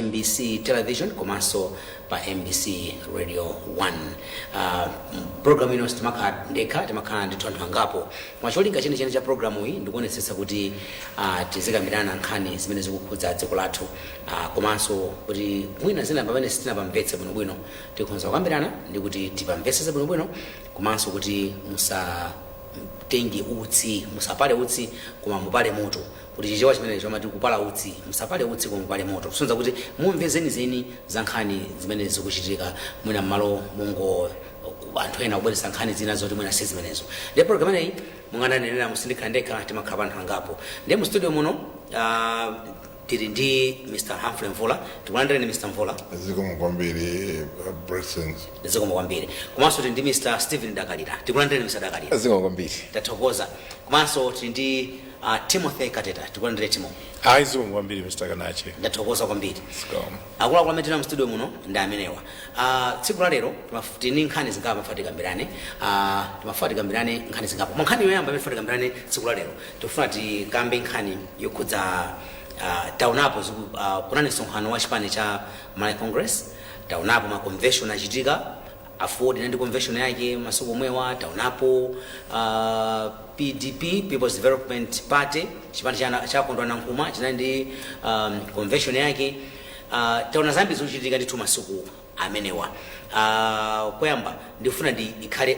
MBC Television komanso pa MBC Radio 1. Programu ino sitimakhala ndekha, timakhala ndithu anthu angapo. Mwacholinga chenicheni cha programu iyi ndikuonetsetsa kuti tizikambirana nkhani zimene zikukhudza dziko lathu, komanso kuti mwina zina pamene sitinapamvetse bwinobwino tikhoza kukambirana ndi kuti tipamvetsetse bwinobwino, komanso kuti musatenge utsi, musapale utsi koma mupale moto, kuti Chichewa chimene chomati kupala utsi, musapale utsi koma mupale moto, kusonyeza kuti mumve zenizeni za nkhani zimene zikuchitika, mwina mmalo mungo anthu ena kubweretsa nkhani zina zoti mwina si zimenezo. Ndiye program imeneyi mungananenera musindikhala ndekha, timakhala pa anthu angapo. Ndiye mu studio muno tili ndi Mr Humphrey Mvula. Tikulandireni, Mr Mvula. Zikomo kwambiri, Blessings. Zikomo kwambiri. Komanso tili ndi Mr Stephen Dakalira. Tikulandireni, Mr Dakalira. Zikomo kwambiri. Tathokoza. Komanso tili ndi Timothy Kateta. Tikulandire, Timo. Ayi, zikomo kwambiri, Mr Kanache. Ndathokoza kwambiri. Zikomo. Akuluakulu amene tili mu studio muno ndi amenewa. Tsiku la lero tili ndi nkhani zingapo timafuna tikambirane. Timafuna tikambirane nkhani zingapo. Mwa nkhani yoyamba imene tifuna tikambirane tsiku la lero, tikufuna tikambe nkhani yokhudza taonapo kunali msonkhano wa chipani cha Malawi Congress, taonapo ma convention achitika, AFORD inali ndi convention yake masiku omwewa, taonapo PDP, People's Development Party, chipani cha Kondwani Nankhumwa chinali ndi convention yake. Taona zambiri zikuchitika ndithu masiku amenewa. Koyamba ndifuna ndi ikhale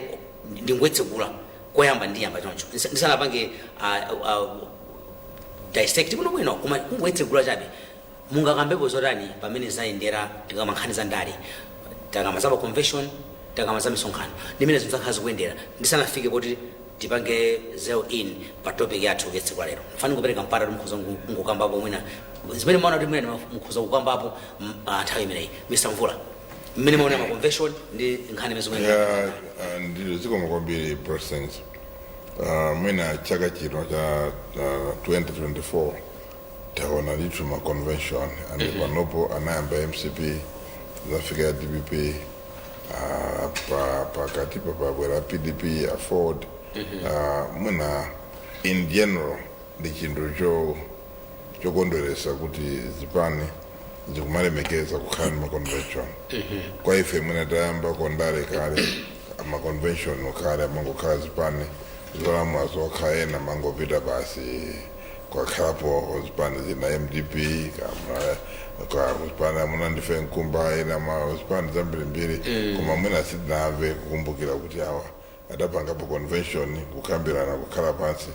ndingwetsekula koyamba, ndiyamba choncho ndisanapange dissect bwinobwino, koma kungwetsekula chabe, mungakambepo zotani pamene zayendera tikama nkhani za ndale, takamba za pa convention, takamba za misonkhano, ndimene zinthu zakhala zikuyendera, ndisanafike poti tipange zero in pa topic yathu ya tsiku la lero? Mfani kupereka mpata kuti mukhoza ngukambapo mwina zimene maona kuti mwina mukhoza kukambapo nthawi imeneyi. Mr Mvula, mmene maona ma convention ndi nkhani imene zikuyendera? Ya, ndilo, zikomo kwambiri, Blessings. Mwina chaka chino cha 2024 taona ndithu ma convention, and panopo anayamba MCP, zafika ya DPP, pakati pabwera PDP, AFORD. Mwina in general ndi chinthu chokondweresa kuti zipani zikumalemekeza kukhala ndi ma convention. Kwa ife mwina tayamba kondale kale, ma convention kale amangokhala zipani zolamula zokha, ena mangopita basi. Kwakhalapo zipani zina, MDP, ka zipani amuna ndife nkumba, ena ma zipani zambirimbiri, koma mwina sitinamve kukumbukira kuti awa adapangapo convention, kukambirana, kukhala pansi,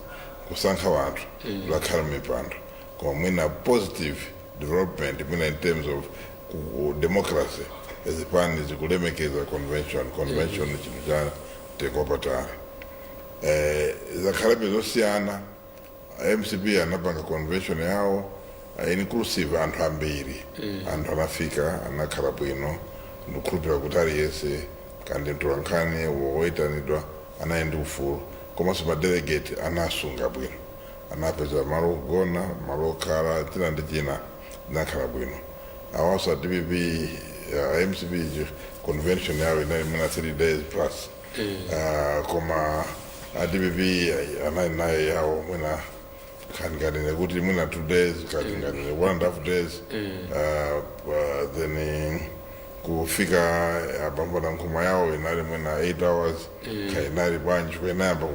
kusankha wanthu kuzakhala mipando. Koma mwina positive development, mwina in terms of democracy, zipani zikulemekeza convention. Convention ni chinthu cha mtengo wapatali. Zakhalabe zosiyana. MCP anapanga convention yawo inclusive, anthu ambiri, anthu anafika, anakhala bwino. Ndikukhulupirira kuti aliyense kandi mtolankhani woyitanidwa anali ndi ufulu, komanso ma delegate anasunga bwino, anapeza malo ogona, malo okhala, china ndi china zinakhala bwino. Awanso a DPP, MCP convention yawo inali mwina 3 days plus, koma a DPP anali nayo yawo mwina khanganire kuti mwina 2 days, khanganire 1.5 days, then kufika abambo Nankhumwa yawo inali mwina 8 hours, kainali bwanji, kuinayamba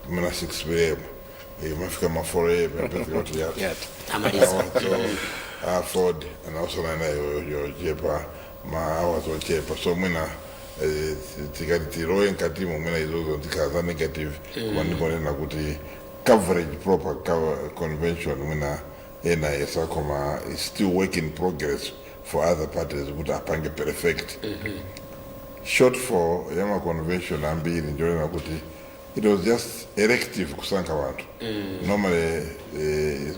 mwina 6 p.m., imafika ma 4 a.m., yapezeka kuti yatha. Amaliza. So AFORD anawasana nayo yochepa, ma hours ochepa. So mwina tikati tilowe mkatimo, mwina izozo zikhala za negative, koma ndikonena kuti coverage, proper cover, convention mwina ena yesa, koma is still work in progress for other parties kuti apange perfect. Shortfall yama convention ambiri njonena kuti it was just elective, kusankha wanthu. Normally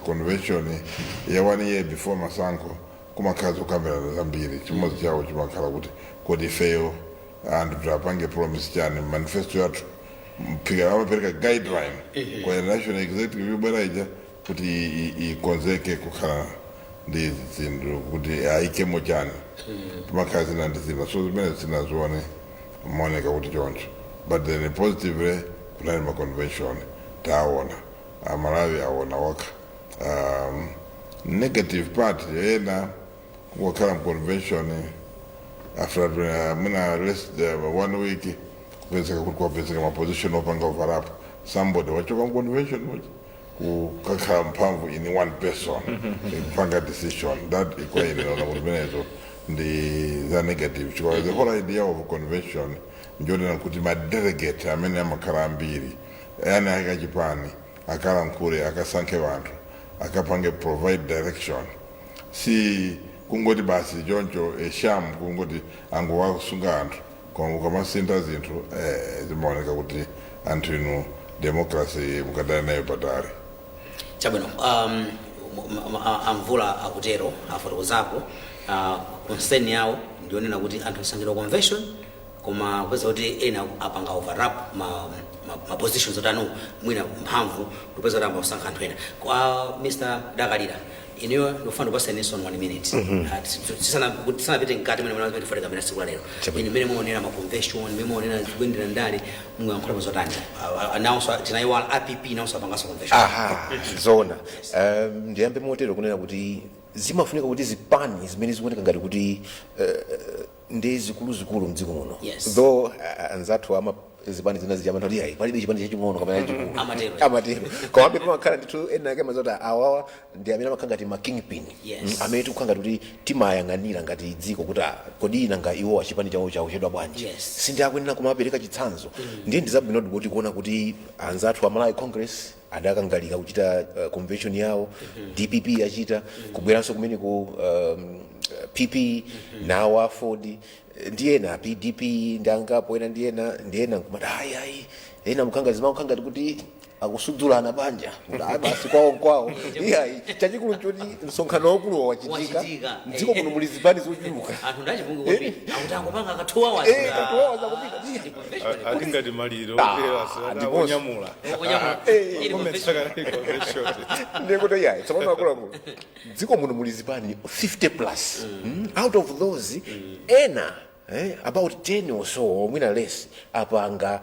convention ya one year before masankho kumakhala zokambirana zambiri. Chimodzi chawo chimakhala kuti kodi ifeyo anthu tiapange promise chani, manifesto yathu, mphika amapereka guideline kwa national executive ibwera ija kuti ikonzeke kukhala ndi zinthu kuti ayikemo chani. Timakhala zina ndi zina, so zimene zinazione maoneka kuti choncho. But then positively kunali ma convention, taona Amalawi aona okha. Negative part, ena Kungokhala mconvention after mwina less than one week, kupezeka kuti kwapezeka maposition opanga overlap, somebody wachoka mconvention uja, kukakhala mphamvu in one person kupanga decision that ikwayenera kuti zimenezo ndi za negative, chifukwa the whole idea of convention njonena kuti madelegate amene amakhala ambiri yani akachipani akalankhule, akasankhe vanthu, akapange provide direction. Si kungoti basi choncho esham, kungoti angowasunga anthu, koma ukamasintha zinthu, zimaoneka kuti anthu inu democracy mukadali nayo patali. Chabwino, amvula akutero, afotokozapo concern yawo ndionena kuti anthu asankhidwa convention, koma kupeza kuti ena apanga overlap ma positions otanu, mwina mphamvu kupeza kuti ambakusankha anthu ena. Kwa Mr Dakalira, ineyo ndikufuna ndikupaseninso one minute. Tisanapite mkati mene mene tifatika mene siku la lero, inu mmene muonera ma convention, mmene muonera kuyendera ndale, mungayankhulapo zotani? Nawonso tinayiwala app, nawonso apanganso convention. Aha, zoona. Ndiyambe motero kunena kuti zimafunika kuti zipani zimene zikuoneka ngati kuti ndi zikuluzikulu mdziko muno, though anzathu ama zipani zina zijamantha kuti ayi, palibe chipani chaching'ono kapena chachikulu. Amatero. Amatero, komabe pamakhala ndithu ena ake amazoti awawa ndi amene amakhala ngati ma kingpin, amene tikukhala ngati kuti timayang'anira ngati dziko kuti kodi nanga iwo achipani chawo chakuchedwa bwanji? Sindiakuyenera kumapereka chitsanzo. Ndiye ndizabwinodi kuti kuona kuti anzathu a Malawi Congress adakangalika kuchita convention yawo, DPP yachita, kubweranso kumeneko PP, nawo AFORD ndi ena, PDP ndi angapo ena, ndi ena ndi ena, nkumati ayi ayi, ena mkhanga zimakhanga kuti akusudzulana banja, kuti ayi basi, kwawo nkwawo. Iyayi, chachikulu nchoti msonkhano waukulu wachitika. Wachitika. Mdziko muno muli zipani zochuluka. Anthu ndachipungu kwambiri akuti angopanga ka 2 hours. Ka 2 hours akupita. Ndi convention. Ali ngati maliro. Ndiponso. Onyamula. Onyamula. Ili convention. Convention. Ndikuti yayi, tsopano akuluakulu, dziko muno muli zipani 50 plus. Out of those, ena about 10 or so or mwina less apanga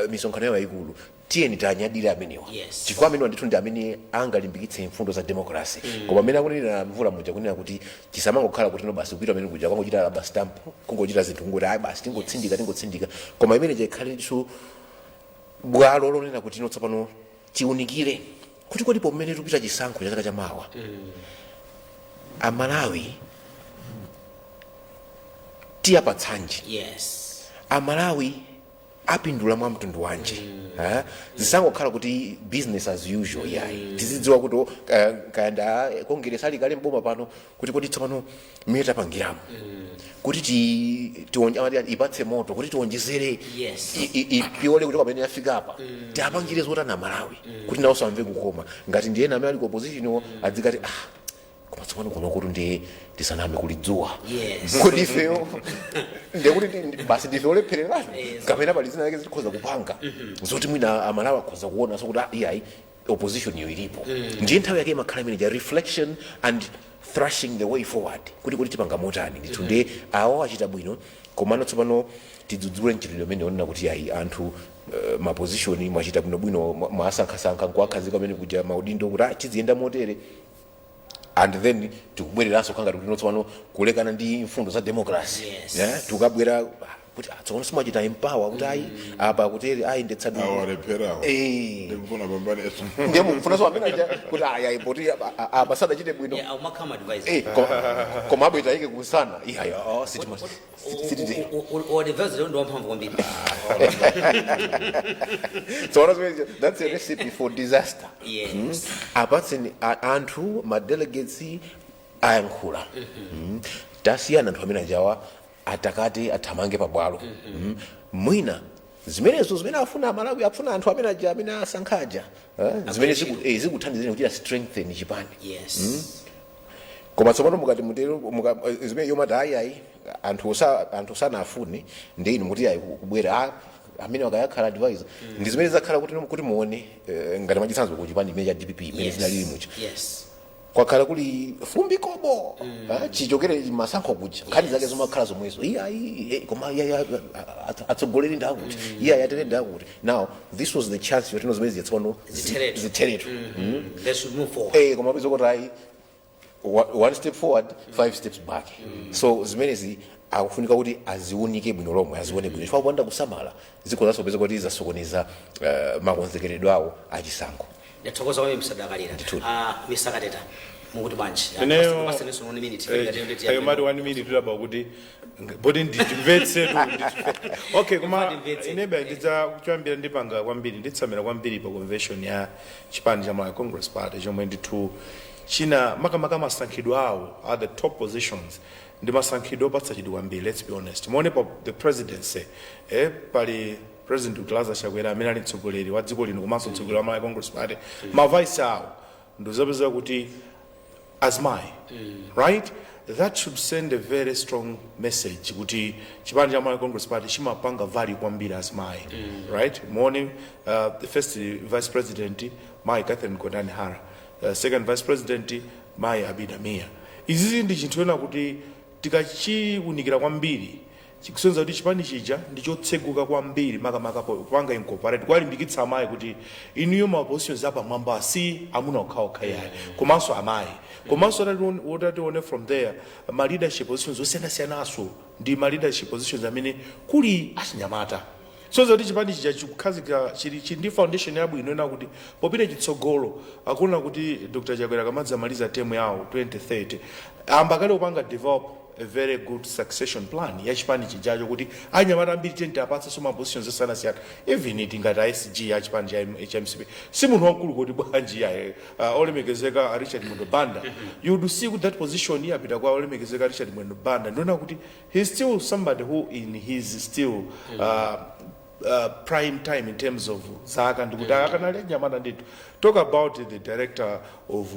misonkhano yawo yayikulu. Tiyeni tanyadire amenewa, chifukwa amenewa ndithu ndi amene angalimbikitse mfundo za democracy. Koma amene akunenera mvula muja, kunena kuti chisamangokhala kuti no basi, kupita amene kuja kwangochita rubber stamp, kungochita zinthu kungoti ayi basi, tingotsindika tingotsindika, koma imene ikhale ndithu bwalo lonena kuti ino tsopano tiunikire kuti kodi pomene tikupita chisankho cha chaka chamawa, Amalawi tiyapatsanji? Amalawi apindula mwa mtundu wanji? Ha? Zisangokhala kuti business as usual, yayi. Tizidziwa kuti kayanda Kongeresi ali kale mboma pano, kuti kodi tsopano mmene tapangiramo kuti amati ipatse moto, kuti tionjezere, ipiole kuti pamene yafika apa, tiapangire zotani Amalawi kuti nawonso amve kukoma? Ngati ndi ena amene ali ku opposition, adzikati, "Ah, koma tsopano kuno kuti ndiye tisaname, kuli dzuwa." Kodi ifeyo ndekuti basi ndife olephererani, kapena pali zina zake zikhoza kupanga zoti mwina Amalawi akhoza kuona so kuti ah, iyayi, opposition iyo ilipo? Ndiye nthawi yake imakhala imene ja reflection and thrashing the way forward, kuti tipanga motani ndithu. Ndiye awo achita bwino, komano tsopano tidzudzule mchitidwe umene onena kuti ayi, anthu maposition mwachita bwinobwino, mwasankhasankha nkuwakhazika amene kuja maudindo kuti ah, tiziyenda motere, and then tikubwereranso khanga kuti tsopano kulekana ndi mfundo za democracy. Yeah, tikabwera kuti ah, tsopano simwachita empower kuti ayi, apa kutere ayi, ndetsadu. Awalepherawo. Ndikufuna pambane. Ndiye mukufunanso amene aja kuti ayi ayi, poti apa sadachite bwino. Yeah, umakhala advisor. Koma abweta ike kusana, iyayi, oh, sititero. Advisor ndi wamphamvu kwambiri. Tsono zimene, that's a recipe for disaster. Apatseni anthu, ma delegates ayankhula. Tasiyana anthu amene ajawa atakati athamange pabwalo. Mwina zimenezo zimene afuna Amalawi, afuna anthu amene aja amene asankha aja, zimene zikuthandizeni kuchita strengthen chipani. Koma tsopano mukati mutero, zimene yomati ayi ayi, anthu sanafune, ndi inu muti ayi, kubwera amene wakayakhala advisor, ndi zimene zakhala kuti muone ngati mwachitsanzo ku chipani imene cha DPP imene zinalili mucha, kwakhala kuli fumbi kobo, chichokere masankho kuja, nkhani zake zimakhala zomwezo: iyayi, koma iyayi, atsogoleri ndakuti, iyayi, atere ndakuti. Now this was the chance yotino zimene zitsopano Zitheretu. Zitheretu. They should move forward. Koma peza kuti ayi, One step forward, five steps back. So zimenezi akufunika kuti aziunike bwino lomwe, azione bwino, chifukwa kupanda kusamala ziko zasopeza kuti zasokoneza makonzekeredwe awo achisankho. Ndathokoza kwambiri, msadakalira. Ndithudi. Mr Kateta, mukuti bwanji? Ineyo- Paseneso 1 minute. Ayo mati 1 minute tulaba kuti bodi ndimvetse tu. Okay, koma Ndimvetse. inebe ndidza kuchambira ndipanga kwambiri, nditsamira kwambiri pa convention ya chipani cha Malawi Congress Party, chomwe ndithu china makamaka masankhidwe awo at the top positions ndi masankhidwe opatsa chidwi kwambiri. Let's be honest, muone pa the presidency, pali President Dr Lazarus Chakwera amene ali mtsogoleri wa dziko lino komanso mtsogoleri wa Malawi Congress Party. Ma vice awo ndizapeza kuti azimayi, right? That should send a very strong message kuti chipani cha Malawi Congress Party chimapanga value kwambiri azimayi, right? Muone the first vice president, Mai Catherine Gotani Hara, second vice president, Mai Abida Mia. Izizi ndi chinthu ena kuti tikachiwunikira kwambiri chikusonyeza kuti chipani chija ndi chotseguka kwambiri, makamaka kupanga incorporate, kwalimbikitsa amayi kuti inuyo ma positions apamwamba si amuna okhaokha yayi, komanso amayi. Komanso utatione from there, ma leadership positions osiyanasiyanaso ndi ma leadership positions amene kuli achinyamata. So zoti chipani chija chikukhazika chili ndi foundation yabwino ena kuti popita chitsogolo akuona kuti Dr Chakwera kamadzamaliza term yawo 2030, amba kale kupanga develop a very good succession plan ya chipani chijacho, kuti anyamata ambiri tenti apatsenso ma positions osiyanasiyana. Even iti ngati SG ya chipani cha MCP si munthu wamkulu kuti bwanji yaye, olemekezeka Richard Mwendo Banda. You would see kuti that position yapita kwa olemekezeka Richard Mwendo Banda. Ndiona kuti he's still somebody who in his still prime time in terms of zaka, ndikuti akanali anyamata ndithu. Talk about the director of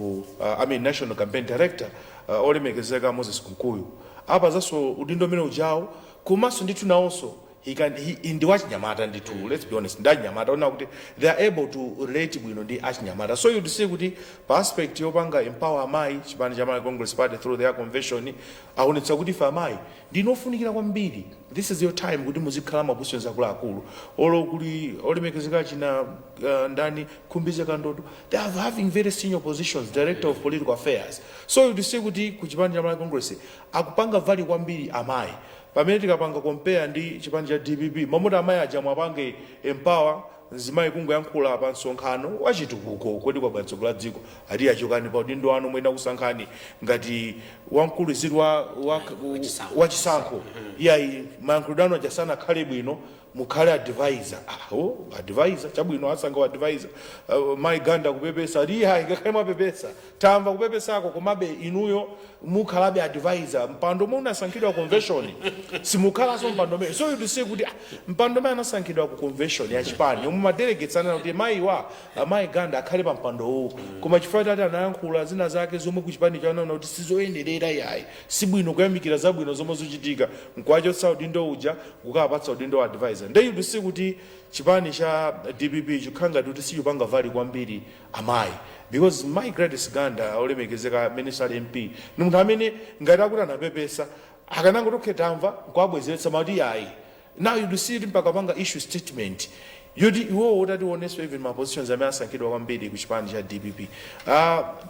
I mean, national campaign director, olemekezeka Moses Kunkuyu, apa zaso udindo umene ujawo, komanso ndithu nawonso he can he ndi wachinyamata ndithu. Let's be honest, ndi achinyamata ona kuti they are able to relate bwino ndi achinyamata. So you'd see kuti pa aspect yopanga empower amayi, chipani cha Malawi Congress Party through their convention aonetsa kuti ife amayi ndinofunikira kwambiri. This is your time kuti muzikhala ma positions akuluakulu. Olo kuli olemekezeka china ndani, Khumbize Kandodo, they are having very senior positions, director of political affairs. So you'd see kuti ku chipani cha Malawi Congress akupanga value kwambiri amayi, pamene tikapanga compare ndi chipani cha DPP, mamuti amayi aja mwapange empower mzimayi kungoyankhula pa msonkhano wachitukuko kodi kwa bwantsogolo la dziko, ati achokani pa udindo wanu mwina kusankhani ngati wamkulu ziri wa Wachisankho. Wachisankho iyayi, mayankhulidwe anu aja sanakhale bwino, mukhale advisor. Ah, oh, advisor, chabwino, asankha advisor. Mai Ganda kupepesa, ati iyayi, ngakhale mwapepesa, tamva kupepesako, komabe inuyo mukhalabe advisor. Mpando umwe unasankhidwa convention simukhalanso mpando umene. So you see kuti mpando umene anasankhidwa ku convention ya chipani omwe ma delegates anena kuti mayiwa, amayi Ganda akhale pa mpando uwu, koma chifukwa chati anayankhula zina zake zomwe ku chipani chanaona kuti sizoyenerera yayi, sibwino kuyamikira zabwino zomwe zikuchitika, nkuwachotsa udindo uja, kukapatsa udindo wa advisor. Nde you see kuti chipani cha DPP chikukhala ngati kuti sichipanga value kwambiri amayi, because Mai Gladys Ganda, olemekezeka amene sali MP, ni munthu amene ngati akuti anapepesa akanangoti tamva nkuwabwezeretsa mati yayi. Now you see kuti mpaka panga issue statement yoti iwowo utationenso even ma positions amene asankhidwa kwambiri ku chipani cha DPP,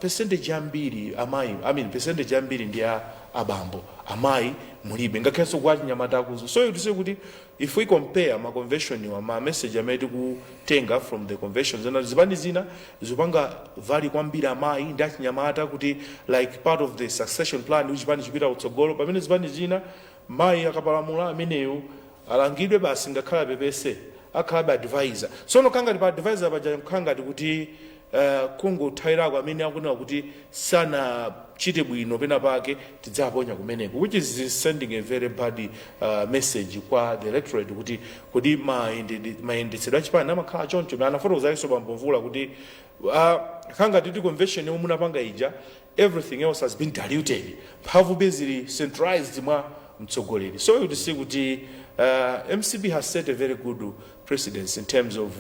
percentage yambiri amayi, I mean, percentage yambiri ndi ya abambo, amayi mulibe, ngakhalenso kwa achinyamata akuzo. So you see kuti if we compare ma convention wa ma message amene tikutenga from the conventions, zina zipani zina zipanga value kwambiri amayi ndi achinyamata kuti like part of the succession plan kuti chipani chipita kutsogolo, pamene zipani zina mayi akapalamula ameneyo alangidwe basi, ngakhale apepese akhalabe advisor. Tsono khangati pa advisor paja khangati kuti kungothawirako amene akunena kuti sanachite bwino pena pake tidzaponya kumeneko, which is sending a very bad message kwa the electorate kuti kodi mayendetsedwe achipani amakhala choncho. Anafotokozalinso bambo Mvula kuti khangati ti convention yomwe munapanga ija, everything else has been diluted, mphamvu zili centralized mwa mtsogoleri. So you see kuti MCP has set a very good precedence in terms of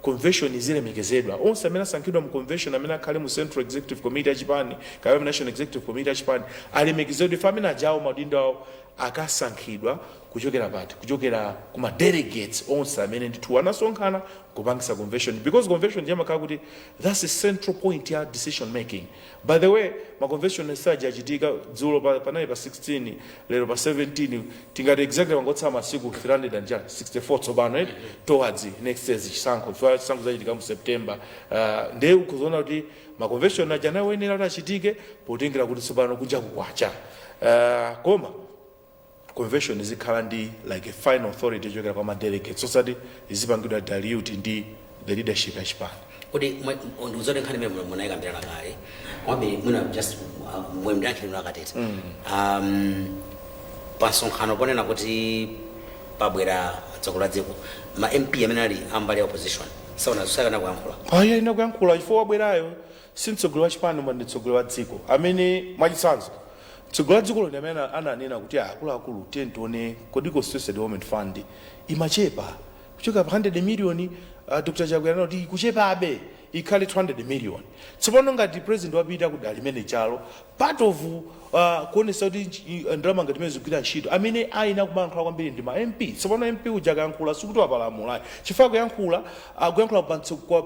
convention izilemekezedwa. Onse amene asankhidwa mu convention, amene akhale mu Central Executive Committee yachipani kapena mu National Executive Committee yachipani, alemekezedwe. Ife amene ajawo maudindo awo akasankhidwa kuchokera pati? Kuchokera kuma delegates onse amene ndithu anasonkhana kupangisa convention, because convention yamakhala kuti that's the central point ya decision making. By the way, ma convention esaja achitika dzulo, panali pa 16, lero pa 17. Tingati exactly pangotsala masiku 364 tsopano, eh, towards next year's chisankho, chifukwa chisankho zachitika mu September. Ndiye ukuzoona kuti ma convention aja nawoyenera kuti achitike potengera kuti tsopano kunja kukwacha. Koma convention izikhala ndi like a final authority yochokera kwa ma delegates, osati izipangidwa dilute ndi the leadership ya chipani. Kuti ndikuzoti nkhani imene munayikambirana kale, komabe mwina just mwemdankheni akatete pa msonkhano ponena kuti pabwera mtsogoleri wa dziko, ma MP amene ali ambali ya opposition saona sakana kuyankhula? Ayi, ina kuyankhula, chifukwa wabwerayo si mtsogoleri wa chipani koma ndi mtsogoleri wa dziko, amene mwachitsanzo mtsogoleri wa dziko ndi amene ananena kuti, "Ah, akuluakulu, tiye tione, kodi Constituency Development Fund imachepa kuchoka pa 100 million?" Dr Chakwera anati ikuchepabe, ikhale 200 million. Tsopano ngati president wapita ku dera limene chalo, part of kuonesa kuti ndalama ngati imene zigwira ntchito, amene ayina kumayankhula kwambiri ndi ma MP. Tsopano MP uja akayankhula sikuti wapalamula, chifukwa kuyankhula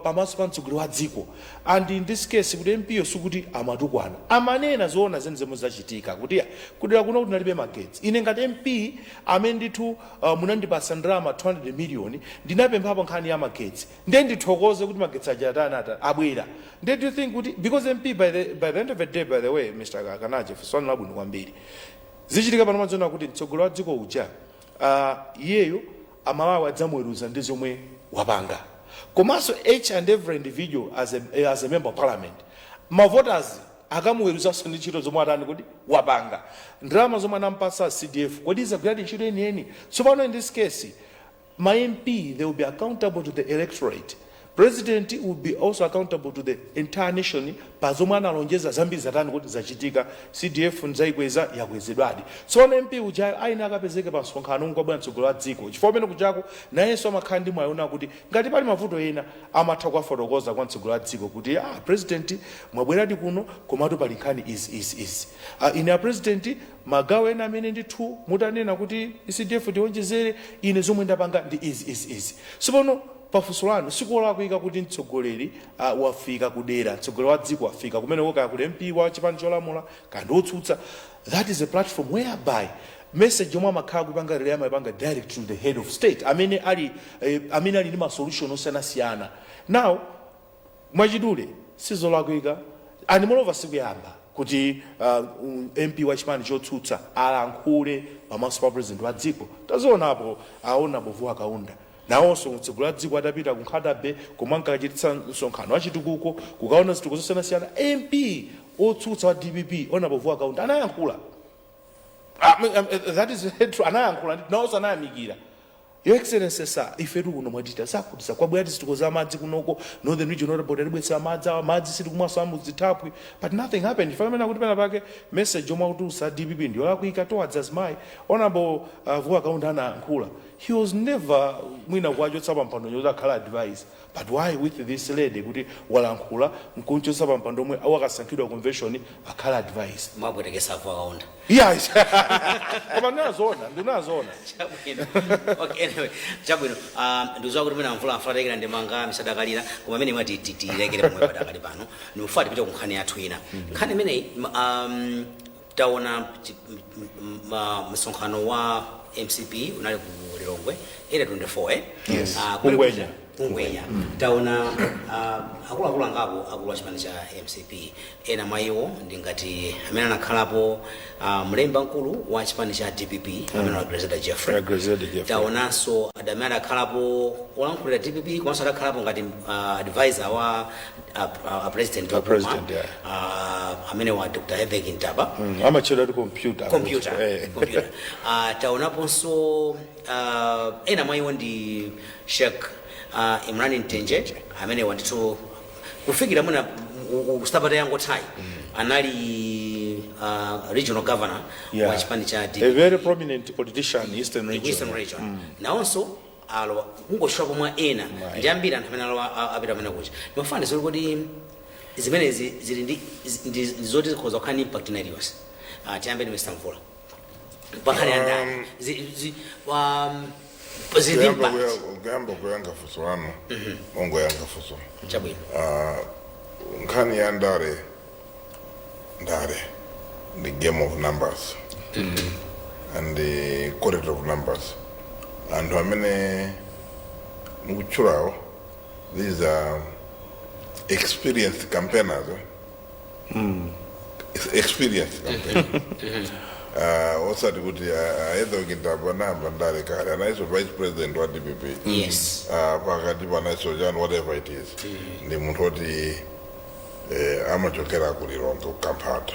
pamaso pa mtsogoleri wa dziko. And in this case kuti MP yo sikuti amatukwana, amanena zoona zeni zomwe zachitika kuti ya, kudera kuno kuti nalibe magetsi. Ine ngati MP amene ndithu munandipasa ndalama 200 million, ndinapemphapo nkhani ya magetsi, ndiye ndithokoze kuti magetsi aja atani ata abwera. Ndiye do you think kuti because MP by the end of the day, by the way, Mr Kanaje, funso labwino kwambiri, zichitika pano madziona kuti mtsogoleri wa dziko uja, iyeyo Amalawi adzamuweruza ndi zomwe wapanga, komanso each and every individual as a member of parliament, ma voters akamuweruzanso ndi ntchito zomwe atani kuti wapanga, ndalama zomwe anampasa CDF, kodi zagwiradi ntchito yeniyeni? Tsopano in this case ma MP, they will be accountable to the electorate. President will be also accountable to the entire nation pa zomwe analonjeza. Zambiri zatani kuti zachitika, CDF nzayikweza, yakwezedwadi. Tsono MP ujayo ayina akapezeke pa msonkhano nkabwera mtsogoleri wa dziko, chifukwa pamene kuchako nayenso amakhala ndi mwayi kuti ngati pali mavuto ena amatha kuwafotokoza kwa mtsogoleri wa dziko kuti, "Ah, president, mwabweradi kuno, komatu pali nkhani izi, izi, izi. Ah, ine a president, magawo ena amene ndithu mutanena kuti CDF tionjezere, ine zomwe ndapanga ndi izi, izi, izi." Tsopano pafunso lanu, sikolakwika kuti mtsogoleri wafika kudera, mtsogoleri wa dziko wafika kumene kaya kuli MP wa chipani cholamula kandi wotsutsa. That is a platform whereby message yomwe amakhala kupanga relay amapanga direct to the head of state amene ali ndi ma solution osiyanasiyana. Now mwachidule, sizolakwika, and moreover sikuyamba kuti MP wa chipani chotsutsa alankhule pamaso pa president wa dziko. Tazionapo aona Vuwa Kaunda, nawonso mtsogoleri wa dziko atapita ku Nkhata Bay komwe ankachititsa msonkhano wachitukuko kukaona zitukuko zosiyanasiyana, MP otsutsa wa DPP Honorable Vuwa Kaunda anayankhula. That is true, anayankhula, nawonso anayamikira, "Your Excellency sir, ifetu kuno mwatita zakuti zakwabwera zitukuko za madzi kunoko, Northern Region Water Board alibwetsera madzi awa, madzi sitikumwaso amuzithaphwi." But nothing happened. Ifanamena kuti pena pake message yomwe akutulutsa DPP ndiyolakwika towards azimayi. Honorable Vuwa Kaunda anayankhula. He was never mwina kuwachotsa pampando yoti akhala advice, but why with this lady kuti walankhula nkunchotsa pampando omwe wakasankhidwa convention akhala advice? Mwabwerekesa Vuwa Kaunda. Yes, koma ndinazona, ndinazona. Chabwino, okay, anyway, chabwino. Ndikudziwa kuti mwina mvula mfulatekera ndimanga misadakalira, koma amene mwati tilekere pomwe padakali pano. Ndimufuna tipite ku nkhani yathu ina. Nkhani imeneyi taona msonkhano wa MCP unali ku Lilongwe, Area 24, eh? Yes. Kumene Kungwenya. Kungwenya taona akuluakulu angapo, akulu a chipani cha MCP. Ena mwa iwo ndi ngati amene anakhalapo mlembi mkulu wa chipani cha DPP, amene wa Grezelder Jeffrey. Yeah, Grezelder Jeffrey. Taonanso amene adakhalapo olankhulira DPP komanso adakhalapo ngati advisor wa president wa President, yeah. Amene wa Dr Hetherton Ntaba. Amatchedwa kuti computer. Computer. Eh. Computer. Taonaponso ena mwa iwo ndi Sheikh Imran Mtenje, amene wandithu kufikira mwina sabata yangothayi anali regional governor wa chipani cha A DPP. very prominent politician, Eastern Region. Eastern Region. Nawonso alowa, kungotchulapo mwa ena ndi ambiri anthu amene alowa, apita amene kucha. Ndimafuna zoli kuti zimenezi zili ndi ndi zoti zikhoza kukhala ndi impact ina iliyonse. Tiyambe ndi Mr. Mvula pankhani ya ndale. Zili ndi Kuyamba impact? Kuyamba kuyankha funso lanu, mongoyankha funso. Chabwino. Nkhani ya ndale, ndale the game of numbers and the quality of numbers. Anthu amene mukutchulawo, these are experienced campaigners, eh? Experienced campaigners, osati kuti aedha kuntaba namba ndale kale anaiso vice president wa DPP. Pakati panaiso chani, whatever it is, ndi munthu oti amachokera kuLilongwe, kuKamphata.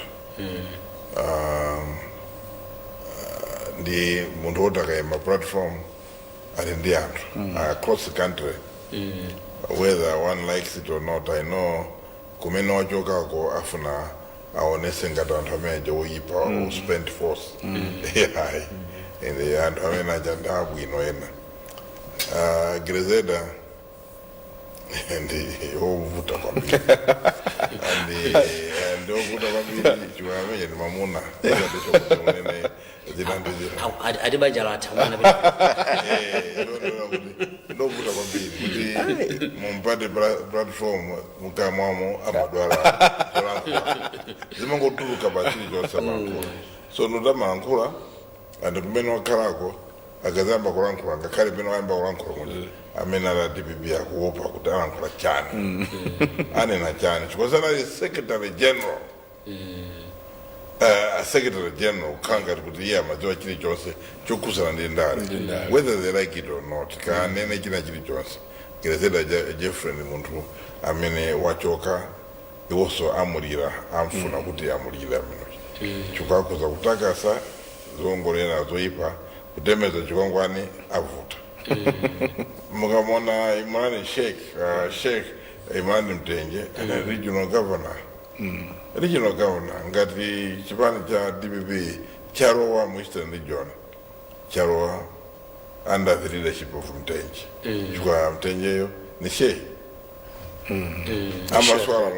Ndi munthu woti akayima platform ali ndi anthu across the country, whether one likes it or not. I know kumene wachokako afuna aonese ngati anthu amene aja oyipa mm. spent force. Yayi, ende anthu amene aja ndi abwino ena. Grezelder ndi ovuta kwambiri, ndi ovuta kwambiri chifukwa amene ndi mamuna kuti unene zina ndi zina. Ati banja latha mwana. Ndovuta kwambiri kuti mumpate platform, mukamwamo amadwala zolankhula zimangotuluka pa chilichonse amalankhula. So notamalankhula anthu kumene wakhalako akazayamba kulankhula, ngakhale pene wayamba kulankhula kuti amene ali a DPP akuopa kuti alankhula chani, anena chani, chifukwa sanali secretary general. Secretary general kukhala ngati kuti iye amadziwa chilichonse chokhuzana ndi ndale, whether they like it or not, kanene china chilichonse. Grezelder Jeffrey ndi munthu amene wachoka, iwonso amulira, amfuna kuti amulire amene chifukwa akhoza kutakasa zongolera zoyipa, kutemeza chikwangwani, avuta. Mukamona Imran Sheikh, Sheikh Imran Mtenje, regional governor, regional governor ngati chipani cha DPP chalowa mu Eastern Region, chalowa under the leadership of Mtenje, chifukwa Mtenjeyo ni sheikh, amaswala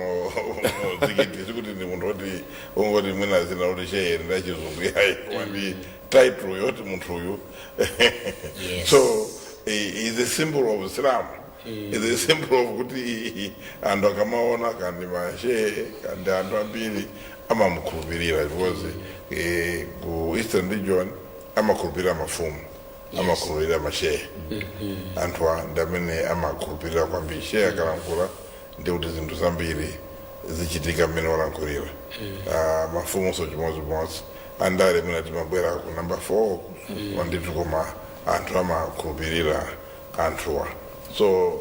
muzikiti. Sikuti ndi munthu oti ungoti mwina zina kuti shehe ndachizungu, yayi, koma ndi title yoti munthu uyu. So he is a symbol of Islam, is a symbol of kuti anthu akamaona kandi mashehe kandi anthu ambiri amamukhulupirira, because ku Eastern Region amakhulupirira mafumu, amakhulupirira mashehe. Anthu ndi amene amakhulupirira kwambiri. Shehe akalankhula ndi kuti zinthu zambiri zichitika mmene walankhulira. Mafumunso chimodzimodzi. Andale mwina timabwera ku number 4 wanditu, koma anthu amakhulupirira anthuwa. So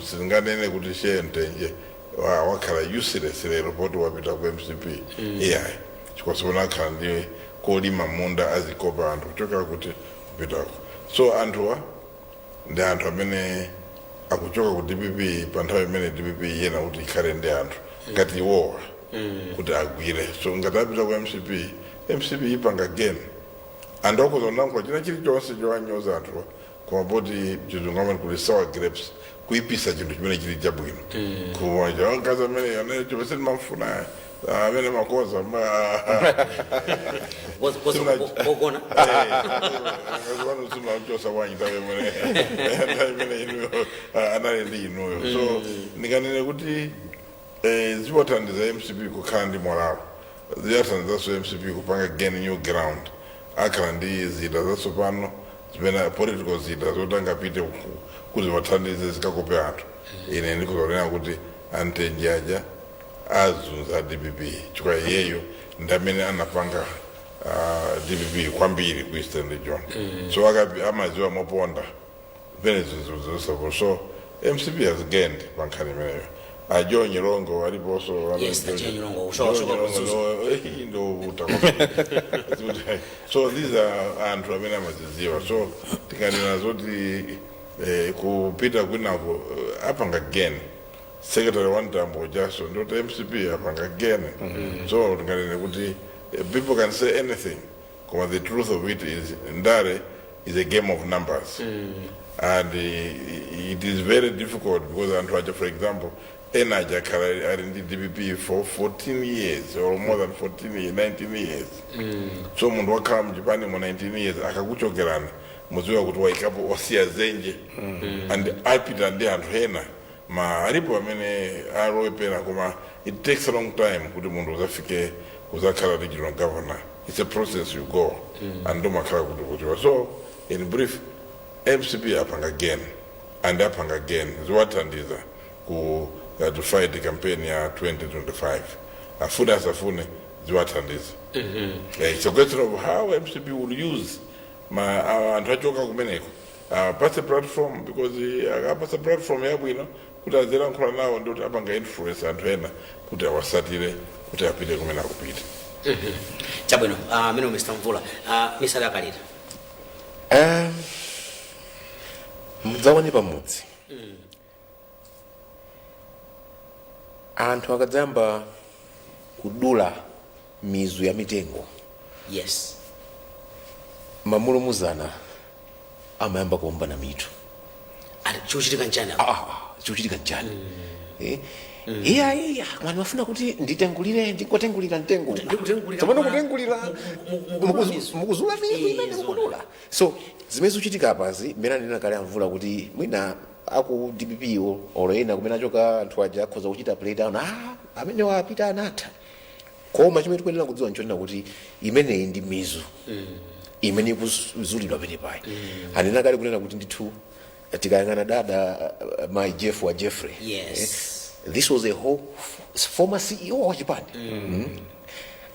sitinganene kuti Shehe Mtenje wakhala useless lero poti wapita ku MCP, iyayi, chifukwa akhala ndi kolima munda, azikopa anthu kuchoka kuti kupitako. So anthuwa ndi anthu amene akuchoka ku DPP pa nthawi imene DPP yena kuti ikhale ndi anthu ngati iwowa kuti agwire. So ngati apita ku MCP, MCP ipanga gain. Anthu akhoza kulankhula china chilichonse chowanyoza anthuwa, koma poti chizungu amati kuti sour grapes, kuipisa chinthu chimene chili chabwino, koma mkazi amene amene chomwe sindimamfuna amene makoza. Pogona. Simachosa bwanyi nthawi imene inuyo anali ndi inuyo. So ndikanene kuti ziwathandiza MCP kukhala ndi morale, ziyathandizanso MCP kupanga gain new ground. Akhala ndi zida zatsopano zimene political zida zoti angapite kuti wathandize zikakope anthu. Ine ndikuzonena kuti aMtenje aja azunza DPP, chifukwa iyeyo ndi amene anapanga DPP kwambiri ku Eastern Region. So akapi amadziwa moponda pene zinthu zosapo. So MCP has gained pa nkhani imeneyo. A Joe Nyirongo aliponso. Yes, a Joe Nyirongo, ushoka kuzuzu. Ndovuta. So these are anthu amene amazidziwa. So tikanena zoti kupita kwinako, apanga gain. Secretary wa Mtambo jaso ndoti MCP apanga gain. So tinganene kuti people can say anything, koma the truth of it is ndale is a game of numbers. And it is very difficult because anthu aja, for example, ena aja akhala ali ndi DPP for 14 years or more than 14 years, 19 years. So munthu wakhala mchipani mu 19 years akakuchokerani, mudziwa kuti waikapo, wasiya dzenje, and apita ndi anthu ena ma alipo amene alowe pena, koma it takes a long time kuti munthu uzafike uzakhala regional governor. It's a process you go and ndomakhala kuti kuchiwa. So in brief, MCP apanga gain and apanga gain ziwathandiza ku to fight campaign ya 2025. Afune asafune, ziwathandiza. It's a question of how MCP will use ma anthu achoka kumeneko, apatse platform, because akapatsa platform yabwino kuti azilankhula nawo, ndikuti apanga influence anthu ena kuti awasatire kuti apite kumene akupita. Chabwino, amene Mr Mvula, Mr Dakalira. Mudzaone pamudzi anthu akadzayamba kudula mizu ya mitengo, mamulumuzana amayamba kuombana mitu. Ati chikuchitika nchani? Ah, chikuchitika nchani? Eh? Iya, iya, mwana wafuna kuti nditengulire, ndikotengulira mtengo. Ndikutengulira. Tsopano kutengulira mukudula mizu. Mukuzula mizu imene zona. Mukudula. So zimene zikuchitika apazi, mmene anena kale amvula kuti mwina aku DPP wo olo ena kumene achoka anthu aja akhoza kuchita play down, ah, amene wapita anatha. Koma chimene tikuyenera kudziwa nchonena kuti imeneyi ndi mizu imene ikuzulidwa pene payi. Anena kale kunena kuti ndithu tikayang'ana dada mai Jeff wa Jeffrey, this was a whole former CEO wa chipani,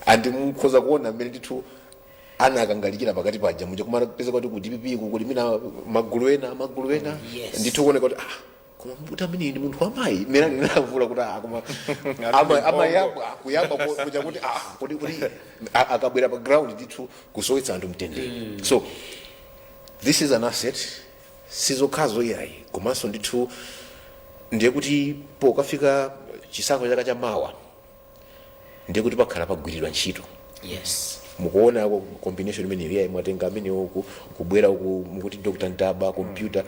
And mukhoza kuona mmene ndithu ana akangalikira pakati paja muja, kumapeza kuti ku DPP ku kuli mina magulu ena, magulu ena. Ndithu kuoneka kuti, ah, koma mbuti amene ndi munthu wamayi mmene anenamvula kuti, ah, koma amayabwa kuyamba kuja kuti, ah, kuti akabwera pa ground ndithu kusowetsa anthu mtendere. So this is an asset, sizokhazo iyayi, komanso ndithu ndiye kuti pokafika chisankho chaka chamawa ndiye kuti pakhala pagwiridwa ntchito. Mukuona combination imeneyo, iyayi, mwatenga amenewo kubwera uku mukuti Dr Ntaba computer,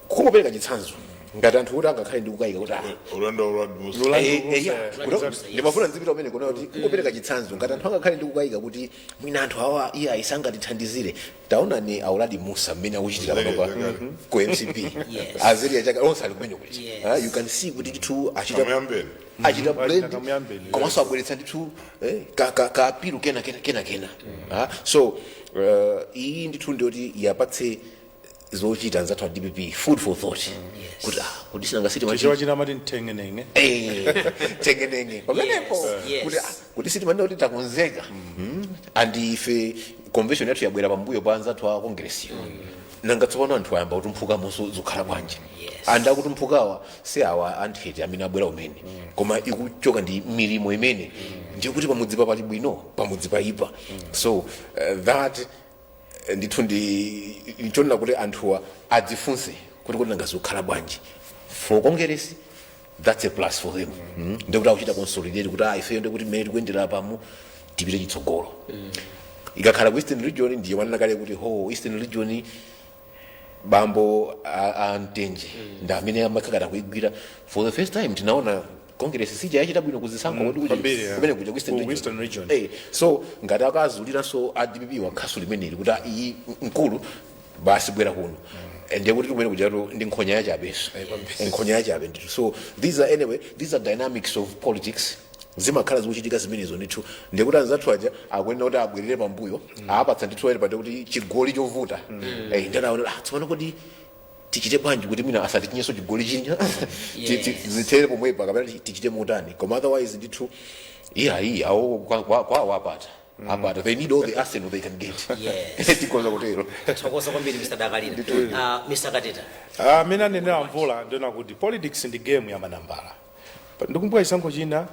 kungopereka chitsanzo ngati anthu kuti angakhale ndi kukayika kuti, ah, Ulendo ulwa. Yeah. Ndimafuna nzipita umene kuona kuti kungopereka chitsanzo ngati anthu angakhale ndi kukayika kuti mwina anthu awa iye ayisangatithandizire, taonani auladi Musa mmene akuchitira panopa ku MCP. Azeri achaka onse ali kumene kuti Ah, you can see kuti ndithu achita Kamuyambeni. Achita blend. Kamuyambeni, yes. Komanso abweretsa ndithu ka appeal kena kena kena kena. Ah, so iyi ndithu ndiyoti yapatse zochita anzathu a DPP, food for thought, kuti, ah, kuti sinangasiti Chichewa china amati mthengenenge. Tengenenge pamenepo. Kuti, ah, kuti sitimanena kuti takonzeka. And ife convention yathu yabwera pambuyo pa anzathu a kongresiyo, nanga tsopano anthu ayamba kutumphukamonso, zikhala bwanji? Anthu akutumphukawa si awa anthete amene abwera umene, koma ikuchoka ndi milimo imene ndiye kuti pamudzipa pali bwino, pamudzi paipa. So that ndithu ndi nchonena kuti anthuwa adzifunse kuti nanga zikukhala bwanji. For Congress, that's a plus for them. Ndikuti akuchita consolidate kuti, ah, ifeyo ndikuti mmene tikuyendera pamo tipite chitsogolo. Ikakhala ku Eastern Region, ndiye wanena kale kuti ho Eastern Region bambo a Mtenje ndi amene amakakata kuigwira. For the first time tinaona Congress sija yachita bwino kuzisankho kuti Kwambiri, yeah. kumene kuja ku Eastern Ku Region. Eastern Region. So ngati akazuliranso a DPP wakhasu limeneli kuti, ah, iyi mkulu basi bwera kuno, ndiye kuti kumene kujatu ndi nkhonya yachabenso, nkhonya yachabe ndithu. So these are, anyway, these are dynamics of politics, zimakhala zikuchitika zimenezo ndithu. Ndiye kuti anzathu aja akuyenera kuti abwerere pambuyo, apatsa ndithu ere pade kuti chigoli chovuta. Ndanaona, ah, tsopano kuti tichite bwanji kuti mwina asatichinyenso chigoli chinya, zithere pomwepa kapena tichite motani? Koma otherwise ndithu iya awo kwawo apata, apata. They need all the arsenal they can get. Tikhoza kutero. Thokoza kwambiri, Mr Dakalira. Mr Kateta. Amene anenera Mvula, ndiona kuti politics ndi game ya manambala. Ndikumbuka chisankho china,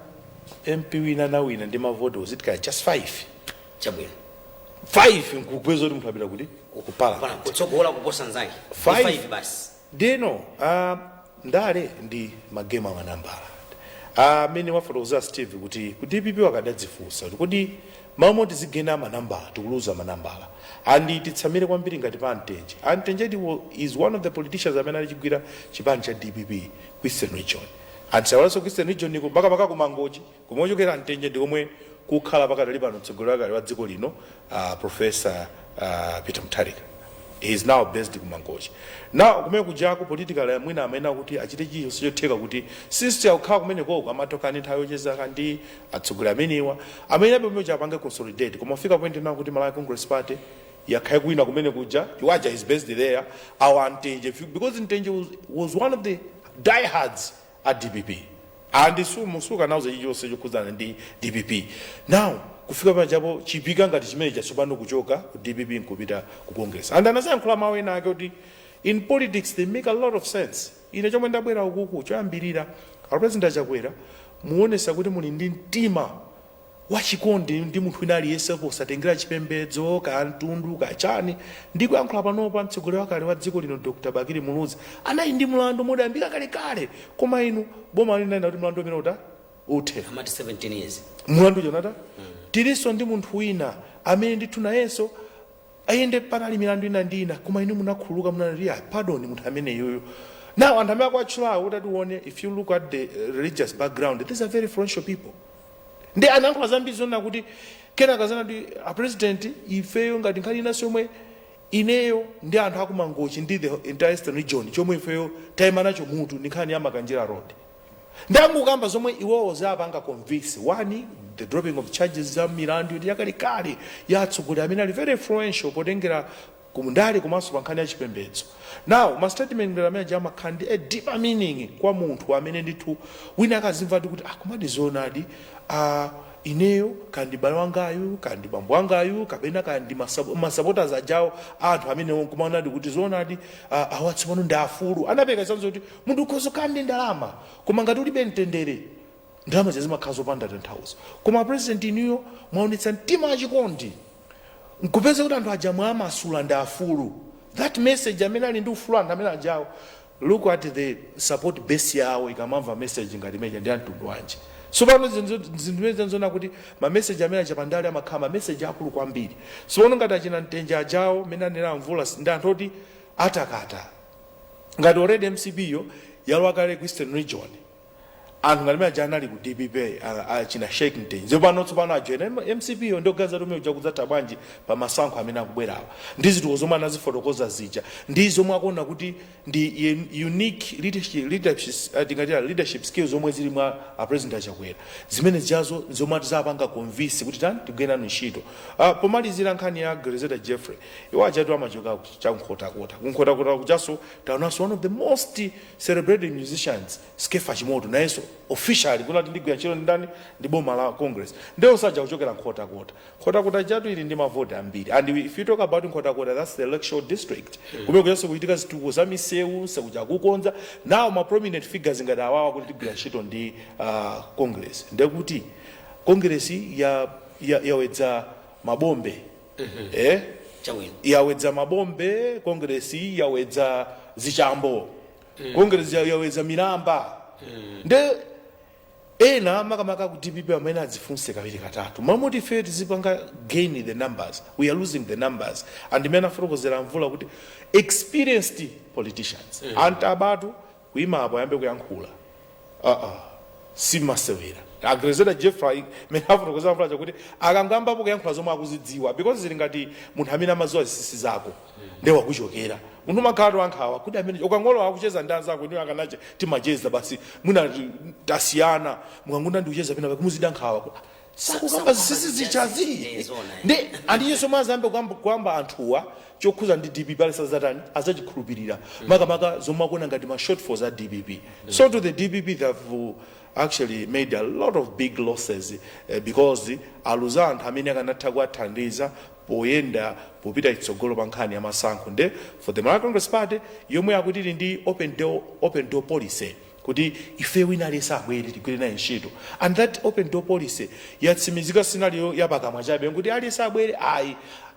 MP wina nawina ndi mavoti uzitikaya just 5. 5 nkugweza kuti munthu apita kuti ku Pana parliament. kutsogola kuposa nzake. Five. 5 basi. Ndeno ndale ndi magemu amanambala. Amene wafotokozera Steve kuti ku DPP wakadadzifunsa kuti kodi Mamoti zigena manambala, tikuluza manambala, and titsamire kwambiri ngati pa Mtenje. Amtenje is one of the politicians amene alichigwira chipani cha DPP ku Eastern Region, and sawalanso ku Eastern Region niko makamaka ku Mangochi kumwe ochokera Mtenje, ndi komwe kukhala pakatali pano mtsogoleri wakale wa dziko lino, Professor Peter Mutharika. He is now based ku Mangochi. Now kumene kujako political mwina amene akuti achite chilichonse chotheka kuti since akukhala kumene koko amatokani nthawi yochezaka ndi atsogoleri amenewa amene ape kumene apange consolidate. Koma ufika point now kuti Malawi Congress Party yakhale kwina kumene kuja, iwaja is based there, our Mtenje, because Mtenje was one of the diehards at DPP and sukanauza chilichonse chokhudzana ndi DPP. Now kufika pajapo chipika ngati chimene chatsopano kuchoka ku DPP nkupita ku Congress, and anazayankhula mawu ena ake kuti in politics they make a lot of sense. Ine chomwe ndabwera ukuku, choyambirira, a President Achakwera, muonesa kuti muli ndi mtima wachikondi ndi munthu wina aliyense posatengera chipembedzo ka mtundu kachani. Ndikuyankhula panopa, mtsogoleri wakale wa dziko lino Dr Bakili Muluzi anali ndi mlandu modayambika kalekale, koma inu boma linanena kuti mlandu umene uta uthe. Amati 17 years. Mlandu jonata tilinso ndi munthu wina amene ndithu nayenso ayende panali milandu ina ndi ina, koma inu munakhululuka, munanati ya pardon munthu ameneyoyo. Now anthu amene akuatchulawo, kuti atione, if you look at the religious background, these are very influential people. Ndi anayankhula zambiri zonena kuti kenaka zana kuti a President, ifeyo ngati nkhani inanso yomwe ineyo ndi anthu akumangochi ndi the entire Eastern Region chomwe ifeyo tayima nacho mutu ndi nkhani ya Makanjira Road. Ndangukamba zomwe iwowo zapanga convince, one, the dropping of charges za milandu yoti yakalekale ya atsogoleri amene ali very influential potengera kumundale komanso pa nkhani ya chipembedzo. Now ma statement ngati amene aja amakhala ndi a deeper meaning kwa munthu amene ndithu wina akazimva ndi kuti, ah, komadi zoonadi, ah, ineyo kandi bale wangayu kandi bambo wangayu kapena kandi masupporters ajawo anthu amene nkumaonadi kuti zoonadi, ah, awa tsopano ndi afulu. Anapereka chitsanzo kuti munthu ukhoza kukhala ndi ndalama, koma ngati ulibe mtendere, ndalama zimakhala zopanda tanthauzo. Koma President, inuyo mwaonetsa mtima wachikondi nkupeza kuti anthu aja mwamasula ndi afulu. That message, amene ali ndi ufulu anthu amene ajawo, look at the support base yawo ikamamva message ngati imeneja ndi amtundu wanji. So pano zinthu zimene zanzona kuti ma message amene aja pandale amakhala ma message akulu kwambiri. So pano ngati achina Mtenje ajawo amene anena Mvula ndi anthu oti atakata ngati already MCP yo yalowa kale ku Eastern Region, anthu ngati amene aja anali ku DPP, achina Sheikh Mtenje, pano tsopano ajoina MCP yo, ndioganiza kuti umene uja kudzatha bwanji pa masankho amene akubwerawa ndi zituko zomwe anazifotokoza zija ndi zomwe akuona kuti ndi unique leadership, tingati leadership skills zomwe zili mwa a President Achakwera, zimene zijazo zomwe atizapanga convince kuti tani tigwire nanu ntchito. Pomalizira, nkhani ya Grezelder Jeffrey, iwo ajatu amachoka chakunkhotakota, kunkhotakota kuchaso taonanso one of the most celebrated musicians, Skeffa Chimoto, nayenso officially kunati ndigwira ntchito ndani ndi boma la Congress. Ndiyo saja kuchokera Nkhotakota. Nkhotakota chatu ili ndi mavoti ambiri, and if you talk about Nkhotakota, that's the Lakeshore District, kumene kuchaso kuchitika zitukuko za misewu sekuja kukonza. Now ma prominent figures ngati awawa kuti tigwira ntchito ndi Congress, ndekuti Congress yawedza mabombe, eh? Chabwino. Yawedza mabombe Congress, yawedza zichambo Congress, yawedza milamba. Nde ena makamaka ku DPP amene adzifunse kawiri katatu, mamoti ife tizipanga gain the numbers, we are losing the numbers. And imene afotokozera Mvula kuti experienced politicians, anthu abatu kuima apo ayambe kuyankhula, simasewera. A Grezelder Jeffrey mene afotokozera Mvula chakuti akangoyambapo kuyankhula zomwe akuzidziwa, because zili ngati munthu amene amadziwa zinsinsi zako nde wakuchokera, munthu umakhala wankhawa kuti amene ukangolowa akucheza ndi anzako, inu akanache timacheza basi, mwina tasiyana, mukangunda ndikucheza pena kumuzida nkhawa sakukamba zinsinsi zichazi. Eh, zona, eh. Ndi andiyinso mwazambe kuyamba anthuwa chokhuza ndi DPP ali sazatani azachikhulupirira, makamaka zomwe akuona ngati ma shortfalls a DPP. So to the DPP, they have actually made a lot of big losses, because aluza anthu amene akanatha kuwathandiza poyenda popita chitsogolo pa nkhani ya masankho. Nde for the Malawi Congress Party yomwe akuti ili ndi open door policy kuti ife wina aliyense abwere tigwire naye ntchito, and that open door policy yatsimikizika, sinaliyo yapakamwa chabe kuti aliyense abwere, ayi,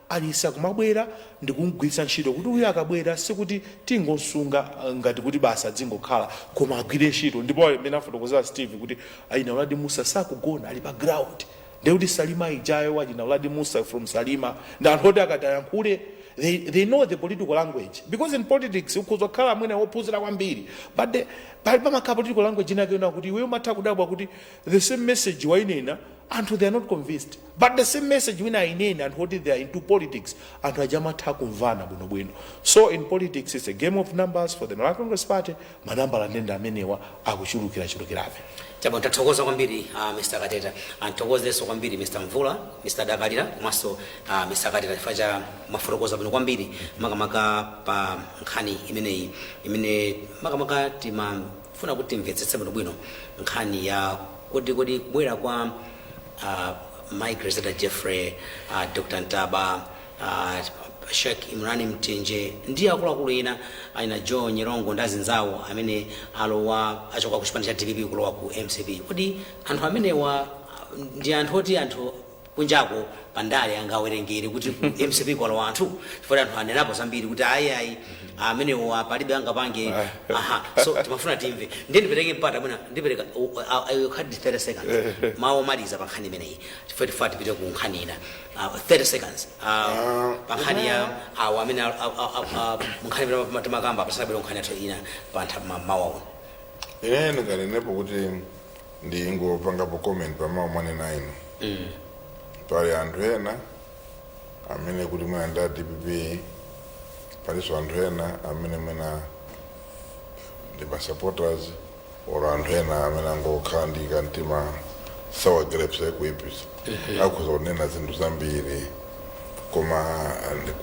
aliyense akumabwera ndikumgwiritsa ntchito kuti uyu akabwera sikuti tingosunga ngati kuti basa adzingokhala, koma agwire ntchito. Ndipo amene afotokozera Steve kuti ayina Uladi Musa sakugona, ali pa ground. Ndekuti Salima ijayo, wachina Uladi Musa from Salima, ndi anthu oti akati ayankhule, they know the political language, because in politics ukhoza kukhala mwina wophunzira kwambiri, but pali pamakhala political language inake yona kuti iweyo umatha kudabwa kuti the same message wainena, anthu they are not convinced, but the same message wina ainena, anthu oti they are into politics, anthu aja amatha kumvana bwinobwino. So in politics it's a game of numbers. For the Malawi Congress Party, manambala ndenda amenewa akuchulukirachulukirabe. Chabwino, tathokoza kwambiri, Mr Kateta. Anthokozenso kwambiri Mr Mvula, Mr Dakalira komanso Mr Kateta chifukwa cha mafotokoza bwino kwambiri, makamaka pa nkhani imeneyi imene makamaka timafuna kuti timvetsetse bwinobwino, nkhani ya kodi kubwera kwa Mike Grezelder Jeffrey, Dr Ntaba, Sheikh Imran Mtenje ndi akuluakulu ena aina Joe Nyirongo ndi azinzawo amene alowa, achoka ku chipani cha DPP kulowa ku MCP, kodi anthu amenewa ndi anthu oti anthu kunjako pandale angawerengere kuti ku MCP kwalowa anthu? Chifukwa anthu anenapo zambiri kuti ayi, ayi, amenewa palibe angapange. Aha, so timafuna timve. Ndiye ndipereke mpata mwina, ndipereka khadi 30 seconds, mawu omaliza pa nkhani imeneyi, chifukwa tifuna tipite ku nkhani ina. 30 seconds pa nkhani ya awo amene nkhani imene timakamba pasanabwere nkhani yathu ina pa mawu awo. Ine ndinganenepo kuti ndingopangapo comment pamawu mwanena ino. Pali anthu ena amene kuti mwina ndi a DPP, palinso anthu ena amene mwina ndi ma supporters or anthu ena amene angokhala ndi kamtima sour grapes ekuipisa, akhoza kunena zinthu zambiri. Koma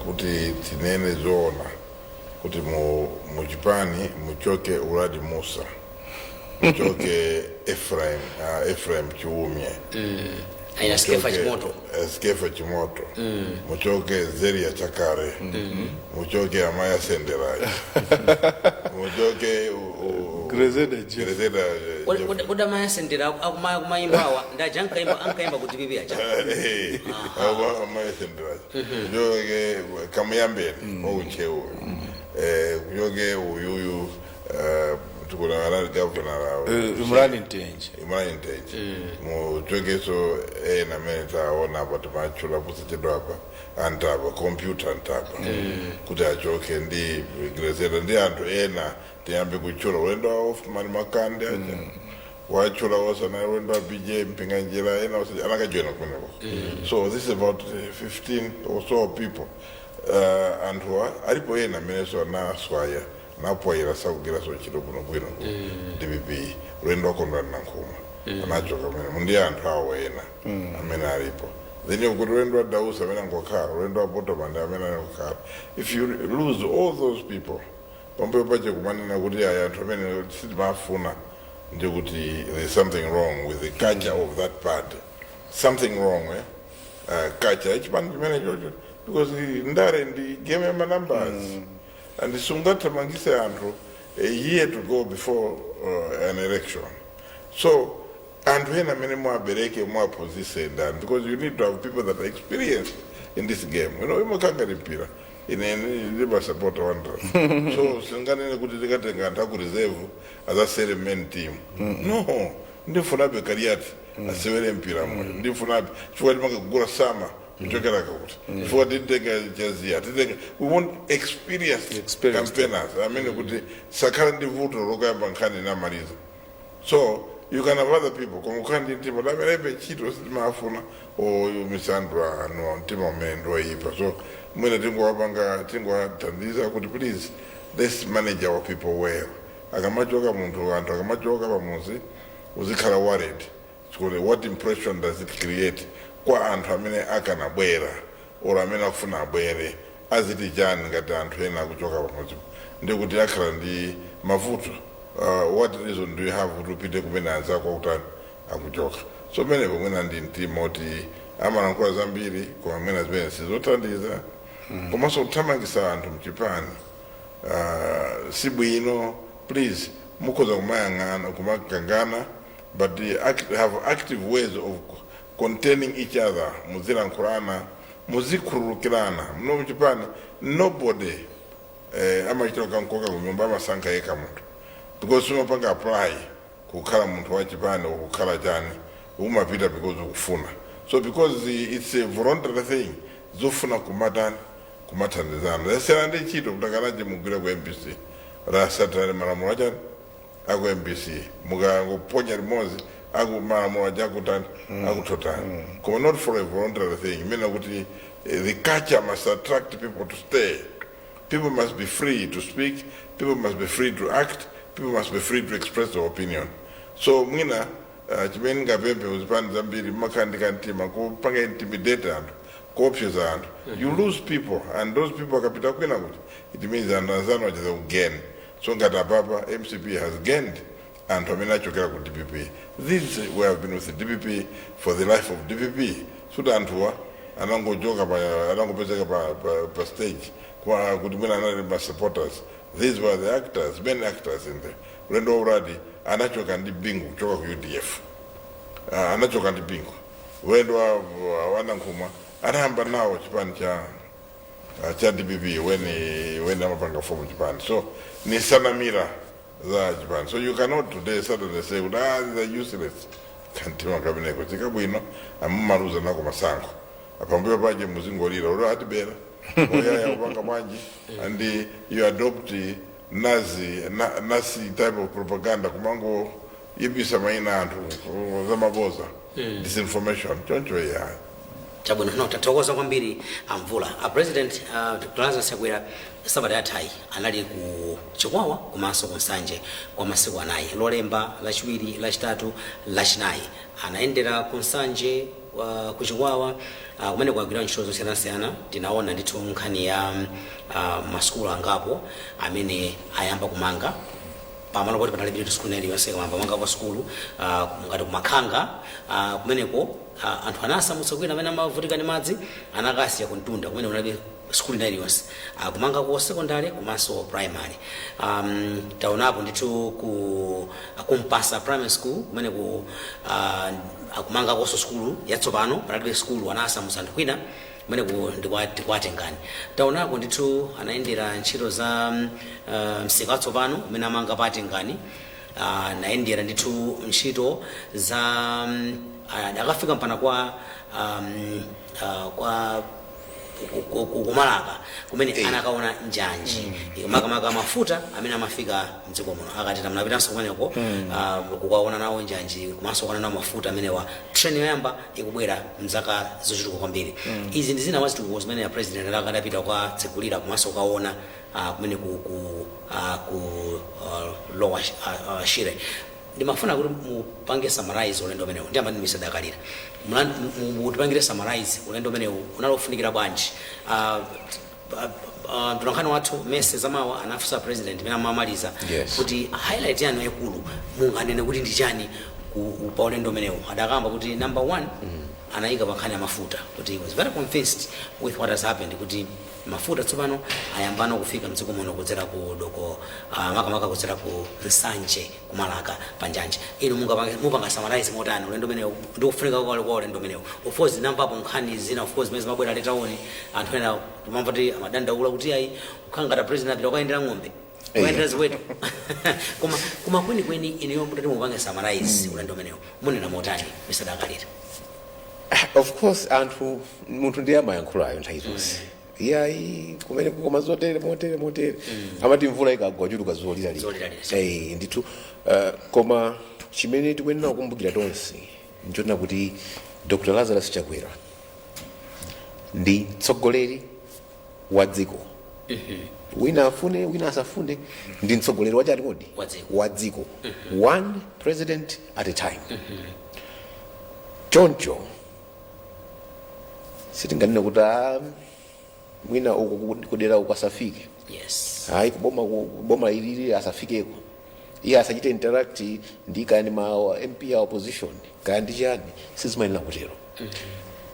kuti tinene zoona, kuti muchipani muchoke Uladi Musa, muchoke Ephraim, Ephraim Chiumye, aina Skefa Chimoto, Skefa Chimoto, muchoke Zeria Chakare, muchoke Amaya Senderaji, muchoke Grezelder Jeff. Grezelder Jeff. Kodi amayasendera akumayimbawa ndaja ankaimba ku DPP aja? Amaya Senderaji, muchoke Kamuyambeni wakuNtcheu, kuchoke uyuyu, tikuna anali governor. Imran Mtenje. Imran Mtenje. Muchokeso ena amene taona apa, timachula posachedwa apa, antaba computer ntaba, kuti achoke ndi Grezelder ndi anthu ena tiyambe kuchula ulendo wa Othman Makande aja wachula osana, ulendo wa BJ Mpinganjira, ena ose anakajoina kumeneko. So this is about 15 or so people. Anthuwa alipo ena amenenso anaswaya napwayira, sakugwiraso ntchito kuno bwino ku DPP, ulendo wakondwani Nankhumwa anachoka kumene, ndi anthu awo ena amene alipo. Then you've got ulendo wa Dausi amene angokhala, ulendo wa Potoman amene angokhala. If you lose all those people, pambuyo pache kumanena kuti aya anthu amene sitimafuna, ndikuti there's something wrong with the culture of that party, something wrong, eh? Culture yachipani chimene chocho, because ndale ndi game ya numbers and sungathamangise anthu a year to go before an election. So anthu ena amene muwabereke, muwaphunzitse ndani? Because you need to have people that are experienced in this game. Imakanga mpira, ine ndimasapota Wanderers, so singanene kuti ndikatenga anthu aku reserve azasere main team. No, ndifunabe Kaliati asewere mpira moyo, ndifunabe chifukwa timakagula sama kuchokera kakuti chifukwa titenga Chaziya, titenga. We want experienced Experienced. campaigners amene kuti sakhala ndi vuto lokayamba nkhani namaliza. So you can have other people, koma kukhala ndi mtima lamene ntchito sitimafuna oyo misandwa ano, mtima umene ndiwoyipa. So mwina tingowapanga, tingowathandiza kuti please, let's manage our people well. Akamachoka munthu, anthu akamachoka pamuzi, uzikhala worried kuti what impression does it create kwa anthu amene akanabwera or amene akufuna abwere? Aziti chani ngati anthu ena akuchoka pamuzi? Ndikuti akhala ndi mavuto. What reason do you have kuti upite kumene anzako akutani, akuchoka? So menepo mwina ndi mtima kuti amalankhula zambiri, koma mwina zimene sizothandiza. Komanso kuthamangisa anthu mchipani si bwino. Please, mukhoza kumayang'ana, kumakangana, but have active ways of containing each other. Muzilankhulana, muzikhululukirana. Muno mchipani nobody amachita kankoka kunyumba, amasankha yekha munthu, because umapanga apply kukhala munthu wa chipani, ukukhala chani, umapita because ukufuna. So because it's a voluntary thing, zofuna kumatani, kumathandizana. Zasiyana ndi ntchito kuti akanaje mugwira ku MBC, rasatani malamulo achani aku MBC, mukangoponya limodzi aku malamulo aja akutani, akuthotani. Koma not for a voluntary thing, imene kuti the culture must attract people to stay. People must be free to speak, people must be free to act, people must be free to express their opinion. So mwina chimene ngapemphe kuzipani zambiri, mumakhala ndi kamtima kupanga intimidate anthu, kuopseza anthu. You lose people, and those people akapita kwina kuti it means anthu anzanu achaza kugain. So ngati apapa MCP has gained anthu amene achokera ku DPP. These we have been with the DPP for the life of DPP, suti anthuwa anangojoka pa, anangopezeka pa stage kwa kuti mwina anali ma supporters. These were the actors, main actors in the ulendo wa uradi. Anachoka ndi Bingu kuchoka ku UDF, anachoka ndi Bingu. Ulendo wa Nankhumwa anayamba nawo chipani cha DPP when amapanga form chipani. So ni sanamira za chipani. So you cannot today suddenly say kuti, "Ah, these are useless." Kantima kameneko chikabwino amumaluza nako masankho, pambuyo paje muzingolira ulo atibera, oyaya kupanga bwanji, and you adopt Nazi type of propaganda, kumango yipisa maina anthu zamaboza, disinformation choncho, yayi. Chabwino, no, tathokoza kwambiri amvula. A President Dr Lazarus Chakwera sabata yathayi anali ku Chikwawa komanso ku Nsanje kwa masiku 4, Lolemba, Lachiwiri, Lachitatu, Lachinayi. Anayendera ku Nsanje, ku Chikwawa, kumene kuagwira ntchito zosiyanasiyana. Tinaona ndithu nkhani ya masukulu angapo amene ayamba kumanga pamalo poti panalibe sukulu iliyonse, koma pamangapo sukulu ngati kumakhanga, kumeneko anthu anasamutsa kwina amene amavutika ndi madzi, anakasiya kuntunda kumene kunalibe sukulu iliyonse, kumanga ku secondary komanso primary. Taonapo ndithu ku kumpasa Primary School kumene ku akumangakonso sukulu yatsopano, panalibe sukulu, anasamutsa anthu kwina kumene ku ndikwatengani. Taonako ndithu anayendera ntchito za msika watsopano umene amanga patengani. Anayendera ndithu ntchito za akafika mpana kwa kumalaka kumene anakaona njanji, makamaka mafuta amene amafika mdziko muno. Akati tamnapitanso kumeneko kukaona nawo njanji komanso kuona nawo mafuta amenewa. Train yoyamba ikubwera mzaka zochuluka kwambiri. Izi ndi zina mwa zitukuko zimene ya President adapita kukatsegulira komanso kukaona kumene ku Lower Shire. Ndimafuna kuti mupange summarize ulendo umenewu. Ndiyamba ndi Mr Dakalira. Mutipangire summarize ulendo umenewu, unalofunikira bwanji? Mtolankhani wathu Mese Zamawa anafunsa President imene amamaliza kuti highlight yanu yaikulu munganene kuti ndi chani pa ulendo umenewu? Adakamba kuti number one anayika pa nkhani ya mafuta, kuti he was very convinced with what has happened, kuti mafuta tsopano ayambano kufika mdziko muno kudzera ku doko, makamaka kudzera ku Nsanje kumalaka pa njanji. Inu mupanga summarize motani ulendo umenewu ndi kufunika kwale kwa ulendo umenewu? Of course namvapo nkhani zina, of course zimene zimabwera later on, anthu ena tumamva kuti amadandaula kuti ayi, kukhala ngati President apita kukayendera ng'ombe, kuyendera ziweto. Koma kwenikweni inuyo mutati mupange summarize ulendo umenewu, munena motani, Mr Dakalira? Of course anthu, munthu ndiye amayankhulayo nthawi zonse, iyayi, kumene kukoma zotere, motere, motere, amati mvula ikagwa chuluka zoliralira. Zoliralira. Eh, ndithu. Koma chimene tikuyenera kukumbukira tonse nchonena kuti Dr Lazarus Chakwera ndi mtsogoleri wa dziko. Wina afune, wina asafune, ndi mtsogoleri wachati kodi? Wa dziko. Wa dziko, one president at a time. Choncho sitinganene kuti, ah, mwina uku kudera uku asafike, hayi, kuboma ilili asafikeko, iye asachite interact ndi kaya ma MP a opposition, kaya ndi chani. Sizimayenera kutero.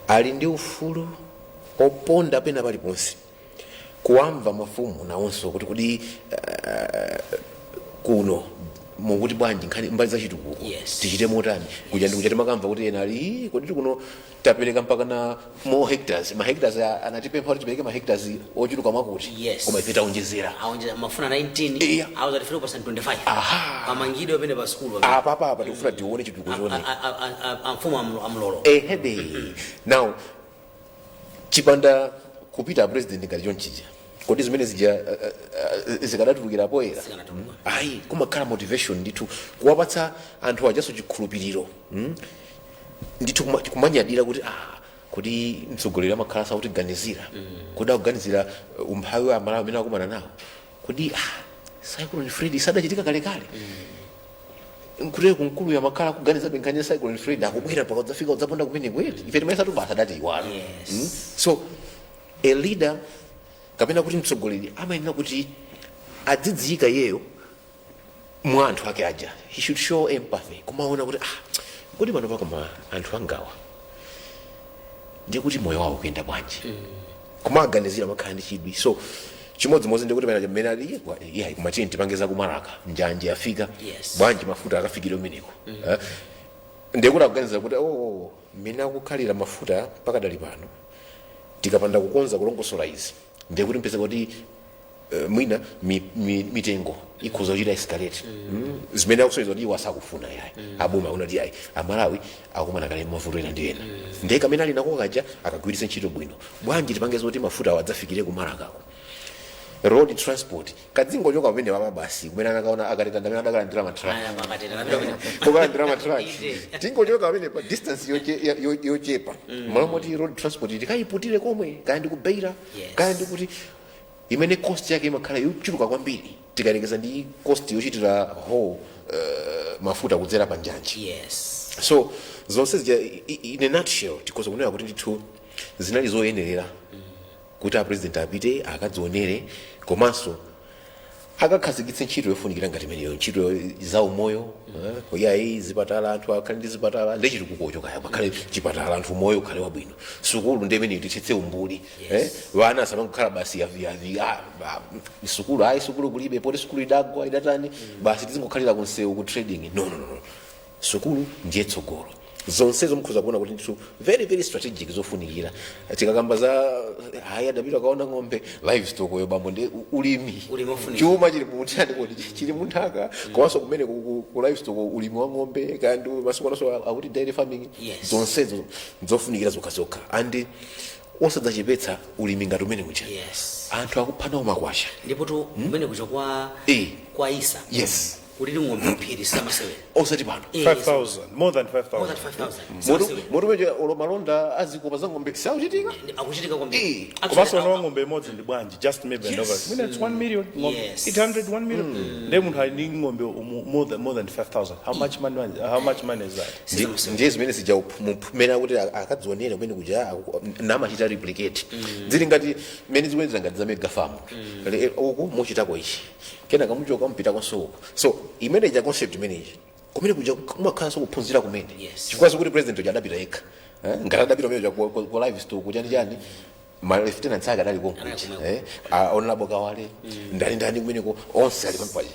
Ali ndi ufulu oponda pena paliponse, kuwamva mafumu nawonso kuti kuno Mukuti bwanji nkhani mbali za chitukuko? Yes. Tichite motani kuja? Ndikuja timakamva kuti ena ali, "Ii, kodi kuno tapereka mpaka na more hectares, ma hectares anatipempha kuti tipereke ma hectares ochuluka mwakuti, koma ife taonjezera." Aonjeza mafuna 19. Iya. Auza tifuna 25. Aha. Pamangidwe pamene pa sukulu pamene. Apa tikufuna tione chitukuko choneka. Amfumu amlolo. Ehede, now chipanda kupita president ngati chonchija, kodi zimene zija zikadatulukira poyera? Zikanatuluka. Ayi, kumakhala motivation ndithu, kuwapatsa anthu ajaso chikhulupiriro, Ndithu kumanyadira kuti kodi mtsogoleri amakhala sautiganizira, kodi akuganizira umphawi wa Amalawi amene akumana nawo? Kodi Cyclone Freddy sadachitika kalekale? Nkutero kumkulu yamakhala kuganiza nkhani ya Cyclone Freddy akubwera mpaka udzafika udzaponda kumene kweti ife timayesa tubasa dati iwalo. So a leader kapena kuti mtsogoleri amayenera kuti adzidziyika iyeyo mwa anthu ake aja. He should show empathy, kumaona kuti kodi pano pakoma anthu angawa ndiye kuti moyo wawo kuyenda bwanji? Kumaganizira, makhala ndi chidwi. So chimodzimodzi ndikuti pena mmene ali iya kumachini tipange zakumaraka, njanje yafika, bwanji mafuta akafikire umeneko? Eh? Ndikuti akuganiza kuti oh, mmene akukhalira mafuta pakadali pano, tikapanda kukonza kulongosola izi, ndiye kuti mpeza kuti mwina mitengo ikhoza kuchita escalate, Zimene akusonyeza kuti iwo asakufuna yayi. Aboma akunati yayi, Amalawi akumana kale mavuto ena ndi ena, ndiye kamene ali nako kaja akagwiritse ntchito bwino. Bwanji tipange zoti mafuta awo adzafikire kumarakako? Road transport kadzingochoka pamene wapa basi kumene anakaona akateta ndamene adakalandira matraki. Aya, makateta kapita pamene. Kukalandira matraki. Inde. Tingochoka pamene pa distance yochepa, malo moti road transport tikayiputire komwe, kaya ndi ku Beira, kaya ndi kuti imene cost yake imakhala yochuluka kwambiri tikayerekeza ndi cost yochitira ho mafuta kudzera pa njanji. So zonse zija in a nutshell tikhoza kunena kuti ndithu zinali zoyenerera kuti a president apite akadzionere, komanso akakhazikitse ntchito yofunikira ngati imeneyo, ntchito za umoyo, iyayi zipatala, anthu akhale ndi zipatala, ndi chitukukocho, kaya pakhale chipatala, anthu umoyo ukhale wabwino, sukulu ndi imeneyo, tithetse umbuli, vana asamangokhala basi yaviyavi, sukulu ayi, sukulu kulibe, poti sukulu idagwa idatani, basi tizingokhalira kunsewu ku trading. No, no, no, no. Sukulu ndiye tsogolo. Zonsezo mukhoza kuona kuti ndithu very very strategic, zofunikira. Tikakamba za hayi adapita kaona ng'ombe, livestock yo bambo ndi ulimi. Ulimi ofunikira. Chuma chili munthani kodi? Chili munthaka. Komanso kumene ku livestock, ulimi wa ng'ombe, kandi masiku anonso akuti dairy farming. Zonsezo nzofunikira zokhazokha and osadzachepetsa ulimi ngati umene uja. Anthu akuphanawo makwasha. Ndipo tu kumene kuja kwa kwa Isa kulili ng'ombe mphiri samasewera. Osati pano. 5000, more than 5000. More than 5000 samasewera. Moto olo malonda azikopa za ng'ombe sauchitika. Akuchitika kwambiri. Komanso no ng'ombe imodzi ndi bwanji? Just maybe yes. Over mwina it's 1 million ng'ombe. 800, 1 million. Ndiye munthu ali ndi ng'ombe more than 5000, how much money, how much money is that? Ndiye zimene zija mmene akuti akadzionera kumene kuja namachita replicate, zili ngati mmene zikuyenera ngati za mega farm. Uku muchitako ichi, kenaka muchoka mupitakonso uku. So imene ija concept imeneyi kumene kuja kumakhalanso kuphunzira kumene, chifukwa sikuti president uja adapita yekha. Eh, ngati adapita kumene kuja ku livestock chani chani, ma lieutenants ake adali konkuja. Adali komweko. Honorable Kawale, ndani ndani kumeneko, onse ali pampaja.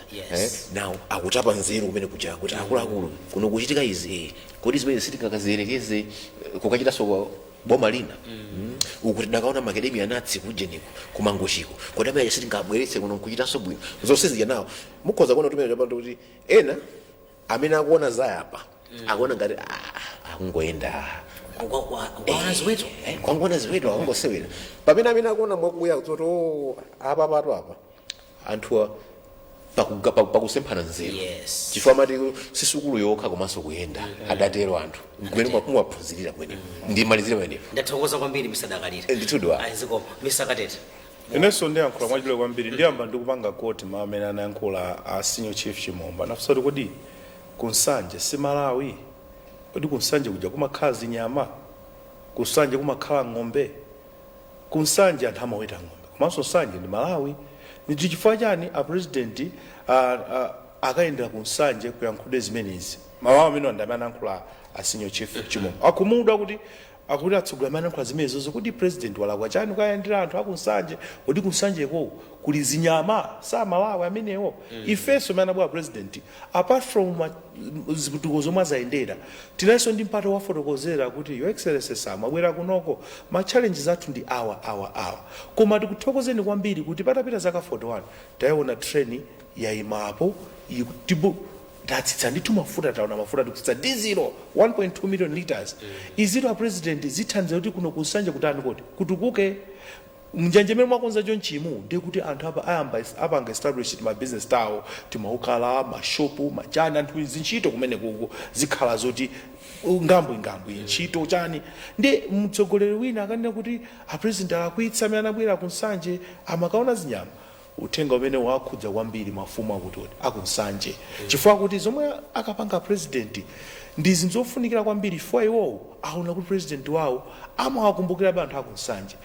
Now akutapa nzeru kumene kuja kuti akuluakulu kuno kuchitika izi, kodi zimene sitingakaziyerekeze kukachitanso kwa boma lina? Uku tidakaona macadamia nuts kujeniko kumangochiko, kodi amene sitingabweretse kuno nkuchitanso bwino? Zonse zija nawo mukhoza kuona tumene chapando kuti ena amene akuona zayapa akuona ngati akungoyenda. Kwaona ziweto. Kwangoona ziweto, akungosewera, pamene amene akuona mwakuya kuti oh, apa pato apa anthuwa pakusemphana nzeru, chifukwa amati si sukulu yokha komanso kuyenda, adatero anthu kumene muwaphunzirira kumene. Ndimalizire pamenepo. Ndathokoza kwambiri, Mr Dakalira. Ndithudi wa. Aziko Mr Katete. Inenso ndiyankhula mwachidule kwambiri. Ndiyamba ndikupanga quote ma amene anayankhula a Senior Chief Chimomba. Nafunsa kuti kodi kunsanje si Malawi? Kodi kunsanje kuja kumakhala zinyama? Kunsanje kumakhala ng'ombe? Kunsanje anthu amaweta ng'ombe, komanso Nsanje ndi Malawi. Ndi chifukwa chani a president akayendera kunsanje kuyankhule zimenezi? Mawu amene ndi amene anayankhula a Senior Chief Chimomba, akhumudwa kuti Akuti atsogoleri amene anayankhula zimenezozo kuti president walakwa chani kukayendera anthu akunsanje? Kodi kunsanjeko kuli zinyama? Samalawi amenewo. Ifenso amene anabwera president, apart from zitukuko zomwe azayendera, tinalinso ndi mpata wafotokozera kuti, "Your Excellency, samabwera kunoko, ma challenges athu ndi awa, awa, awa, koma tikuthokozeni kwambiri kuti patapita zaka 41 tayiona train yayimapo, tatsitsa ndithu mafuta, taona mafuta tikutsitsa dizilo 1.2 million liters. Izito a president zithandiza kuti kuno kunsanje kutani, koti kutukuke. Mnjanje imene mwakonza chonchimu, ndiye kuti anthu apa ayamba apanga establish ma business tawo, timaukala mashopu machani, anthu zintchito kumene kuku zikhala zoti ngambwe ngambwe, ntchito chani." Ndi mtsogoleri wina akanena kuti a president alakwitsa amene anabwera kunsanje amakaona zinyama, uthenga umene wakhudza kwambiri mafumu akuti akunsanje, chifukwa kuti zomwe akapanga president ndi zinthu zofunikira kwambiri, chifukwa iwowo aona kuti president wawo amawakumbukirabe anthu akunsanje.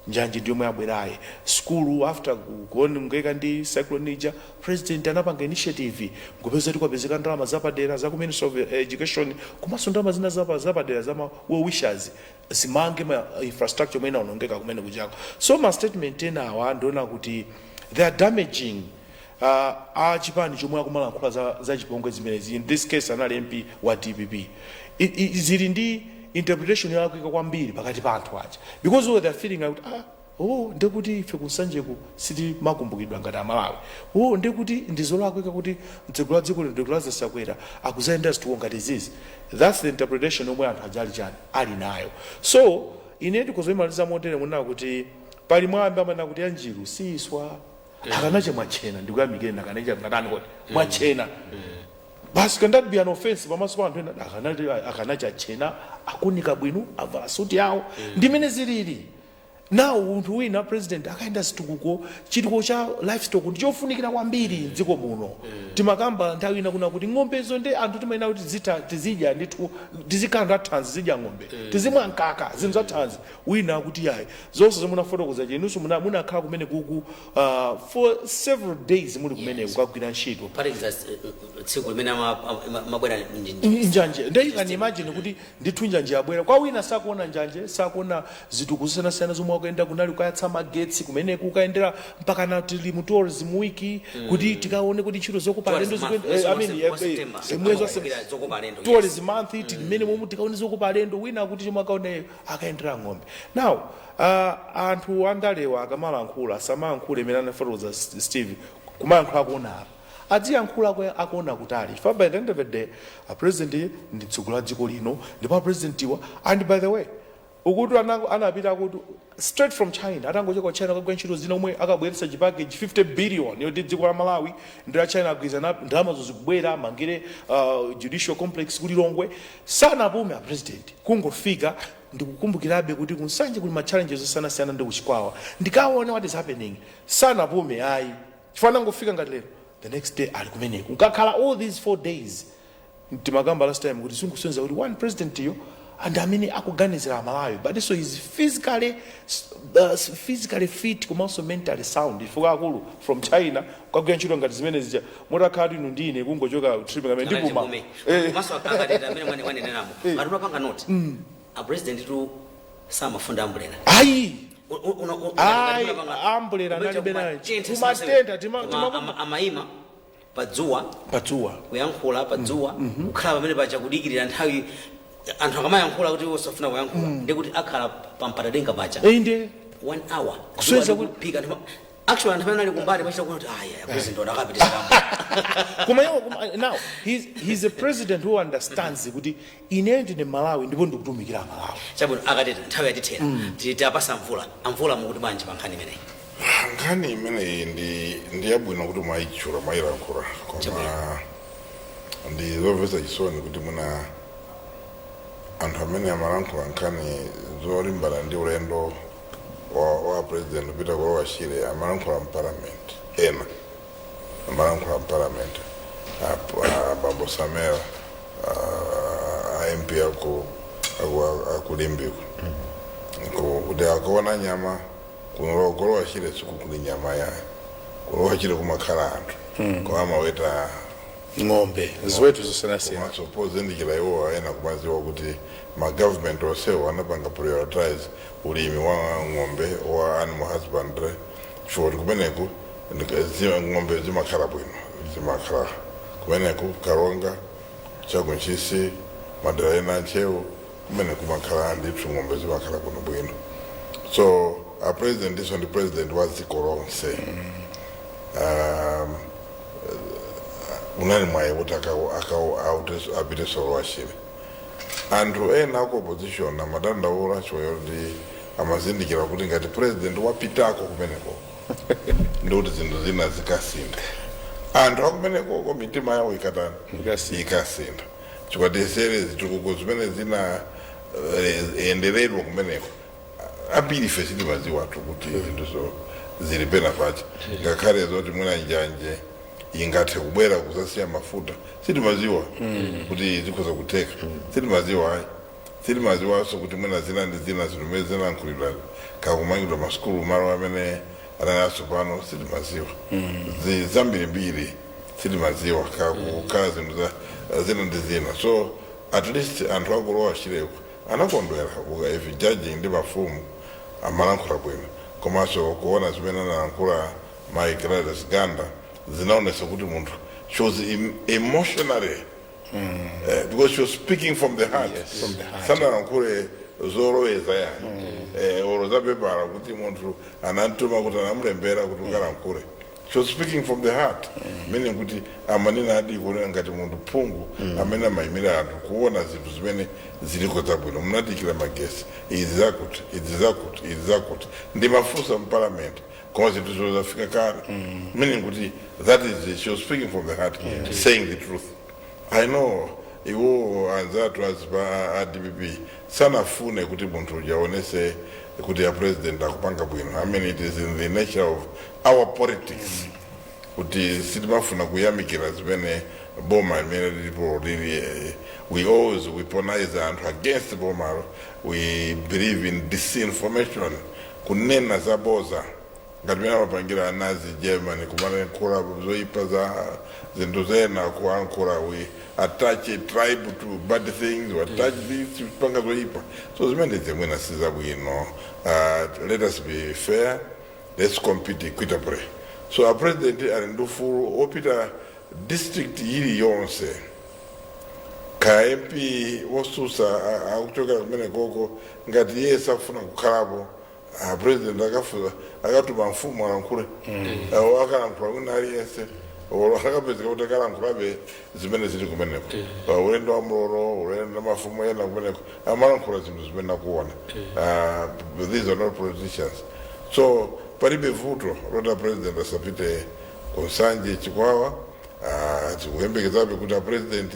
Njanji ndiyomwe abwerayi, skulu after kuonongeka ndi cyclone ija, president anapanga initiative ngopeza kuti kwapezeka ndalama zapadera za ku Ministry of Education, komanso ndalama zina zapadera za ma well wishers zimange ma infrastructure imene inaonongeka kumene kuchako. So ma statement ena awa ndiona kuti they are damaging a chipani chomwe akumalankhula za chipongwe zimenezi. In this case anali MP wa DPP. Zili ndi interpretation yolakwika kwambiri pakati pa anthu aja, because they are feeling like, "Ah, oh, ndekuti ife kunsanjeku sitimakumbukidwa ngati Amalawi. Oh, ndekuti ndizolakwika kuti mtsogoleri wa dziko lino Dr Lazarus Chakwera akuzayenda zitukuko ngati izizi." That's the interpretation yomwe anthu aja ali chani, ali nayo. So ine ndikuzoimaliza motere, munena kuti pali mwambi amanena kuti yanjiru siyiswa. Akanache mwachena, ndikuyamikeni, akanache ngatani kodi mwachena basi, can that be an offense pamaso pa anthu ena? Akanache achena, akunika bwino, avala suti yawo, ndimene zilili. Now munthu wina, president akayenda zitukuko, chitukuko cha livestock ndichofunikira kwambiri mdziko muno. Timakamba nthawi ina kuna kuti ng'ombezo ndi anthu timayena kuti zita tizidya ndithu, tizikhala anthu athanzi, zidya ng'ombe, tizimwa mkaka, zinthu zathanzi. Wina akuti yayi, zonse zomwe munafotokoza inunso munakhala kumene kuku for several days, muli kumene kukagwira ntchito. Kuphatikiza tsiku limene amabwera njanje. Nde you can imagine kuti ndithu njanje yabwera kwa wina sakuona njanje, sakuona zitukuko zosiyanasiyana zomwe akuyenda, kunali kukayatsa magetsi kumeneku, kukayendera mpaka na tili mu tourism week kuti tikaone kuti ntchito zokopa alendo Tourism month, I mean, mwezi wa September. mwezi wa Zokopa alendo, yes. Tourism month, tili mmene momwe tikaone zokopa alendo. Wina akuti chomwe akaone akayendera ng'ombe. Now anthu andalewa akamalankhula, samayankhule imene anafotokoza Steve, kumayankhula akuona apa, adziyankhula akuona kutali, chifukwa by the end of the day a president ndi mtsogoleri wa dziko lino. Ndipo a president iwa, and by the way, ukuti anapita kuti straight from China, atangochoka ku China kagwira ntchito zina omwe akabweretsa chipackage 50 billion yoti dziko la Malawi ndi la China agwirizana, ndalamazo zikubwera mangire judicial complex kulilongwe. Sanapume a president, kungofika, ndikukumbukirabe kuti kunsanje kuli ma challenges osiyanasiyana ndi kuchikwawa, ndikaone what is happening. Sanapume ayi, chifukwa anangofika ngati lero, the next day ali kumeneko, nkakhala all these 4 days. Timakamba last time kuti sinkusonyeza kuti one president iyo and amene akuganizira Amalawi, but so is physically fit komanso mentally sound, chifukwa akulu from China kukagwira ntchito ngati zimene zija, mutakhala inu ndine kungochoka trip ngamene ndipuma. Komanso akateta amene mwaneneramo, ngati unapanga note, a president tu samafunda umbrella. Ayi. Ayi, umbrella analibe nayo. Kumatenda, Amayima padzuwa. Padzuwa. Kuyankhula padzuwa, kukhala pamene paja kudikirira nthawi anthu akamayankhula kuti osafuna kuyankhula, ndikuti akhala pampatadenga paja Inde. one hour. Kusonyeza Dzuwa likupika. Actually anthu amene ali kumbali machita kuona kuti aya president akapitisa. Koma iwo now he's a president who understands kuti ine ndine Malawi ndipo ndikutumikira Malawi. Chabwino akateta, nthawi yatithera. Tiyapasa Mvula. Amvula, mukuti bwanji pa nkhani imeneyi? Nkhani imeneyi ndi yabwino kuti mwayitchula, mwayilankhula, koma ndi zomvetsa chisoni kuti muna anthu amene amalankhula nkhani zolimbana ndi ulendo wa president kupita kulowa Shire amalankhula mparliament, ena amalankhula mparliament, bambo Samera, a MP akulimbiko, kuti akaona nyama kulowa Shire, sikukuli nyama yayo, kulowa Shire kumakhala anthu, koma amaweta. Ng'ombe, ziweto zosiyanasiyana. Komanso pozindikira iwo ena kumaziwa kuti ma government onsewo anapanga prioritize ulimi wa ng'ombe, wa animal husbandry, chifukwa kuti kumeneku ng'ombe zimakhala bwino, zimakhala kumeneku Karonga, chakuNtchisi, madera ena aNtcheu, kumene kumakhala ndithu ng'ombe zimakhala kuno bwino. So a president iso ndi president wa dziko lonse. Unali mwayi kuti apite Lower Shire. Anthu ena aku opposition amadandaula chifukwa kuti amazindikira kuti ngati president wapitako kumeneko, ndikuti zinthu zina zikasintha, anthu akumenekoko mitima yawo ikatani? Ikasintha. Ikasintha, chifukwa tisere zitukuko zimene zina yenderedwa kumeneko, ambiri ife sitimaziwatu kuti zinthuzo zili pena pacha. Ngakhale zoti mwina njanje ingathe kubwera kuzasiya mafuta, sitimaziwa kuti zikhoza kutheka, sitimaziwa ayi. Sitimaziwanso kuti mwina zina ndi zina zinthu zimene zinalankhulidwa, kakumangidwa masukulu malo amene analaso pano, sitimaziwa. Zambirimbiri sitimaziwa, kakukhala zinthu zina ndi zina. So at least anthu aku Lower Shireko anakondwera. If judging ndi mafumu, amalankhula bwino, komanso kuona zimene analankhula Mai Gladys Ganda zinaonesa kuti munthu, she was emotionally, because she was speaking from the heart. Yes. From the heart. Sanalankhule zoloweza yani, olo zapepala kuti munthu anamtuma kuti anamulembera kuti ukalankhule. She was speaking from the heart, meaning kuti amanena adi kuonera ngati munthu phungu amene amayimira anthu, kuona zinthu zimene ziliko zabwino. Munadikira magesi, izi zakuti, izi zakuti, izi zakuti, ndimafunsa mparliament, koma zinthu zo zafika kale, meaning kuti that is, she was speaking from the heart, saying the truth. I know iwo anzathu azipa a DPP sanafune kuti munthu uja aonese kuti a president akupanga bwino. I mean, it is in the nature of our politics kuti sitimafuna kuyamikira zimene boma limene lilipo lili. We always weaponize anthu against bomalo. We believe in disinformation, kunena zaboza ngati mene amapangira a Nazi Germany, kumalankhula zoyipa za zinthu zena, kuankhula. We attach a tribe to bad things, we attach this, kupanga zoyipa. So zimene zimwena sizabwino. Let us be fair, let's compete equitably. So a president ali ndi ufulu wopita district iliyonse. Ka MP wosusa akuchokera kumene koko, ngati iye sakufuna kukhalapo, a president akafuza, akatuma mfumu alankhule. Akalankhula mwina aliyense olo akapezeka kuti akalankhulabe zimene zili kumeneko. Ulendo wa mlolo, ulendo wa mafumu ena kumeneko, amalankhula zinthu zimene akuona. These are not politicians, so palibe vuto loti a president asapite kuNsanje, Chikwawa. Tikuyembekezabe kuti a president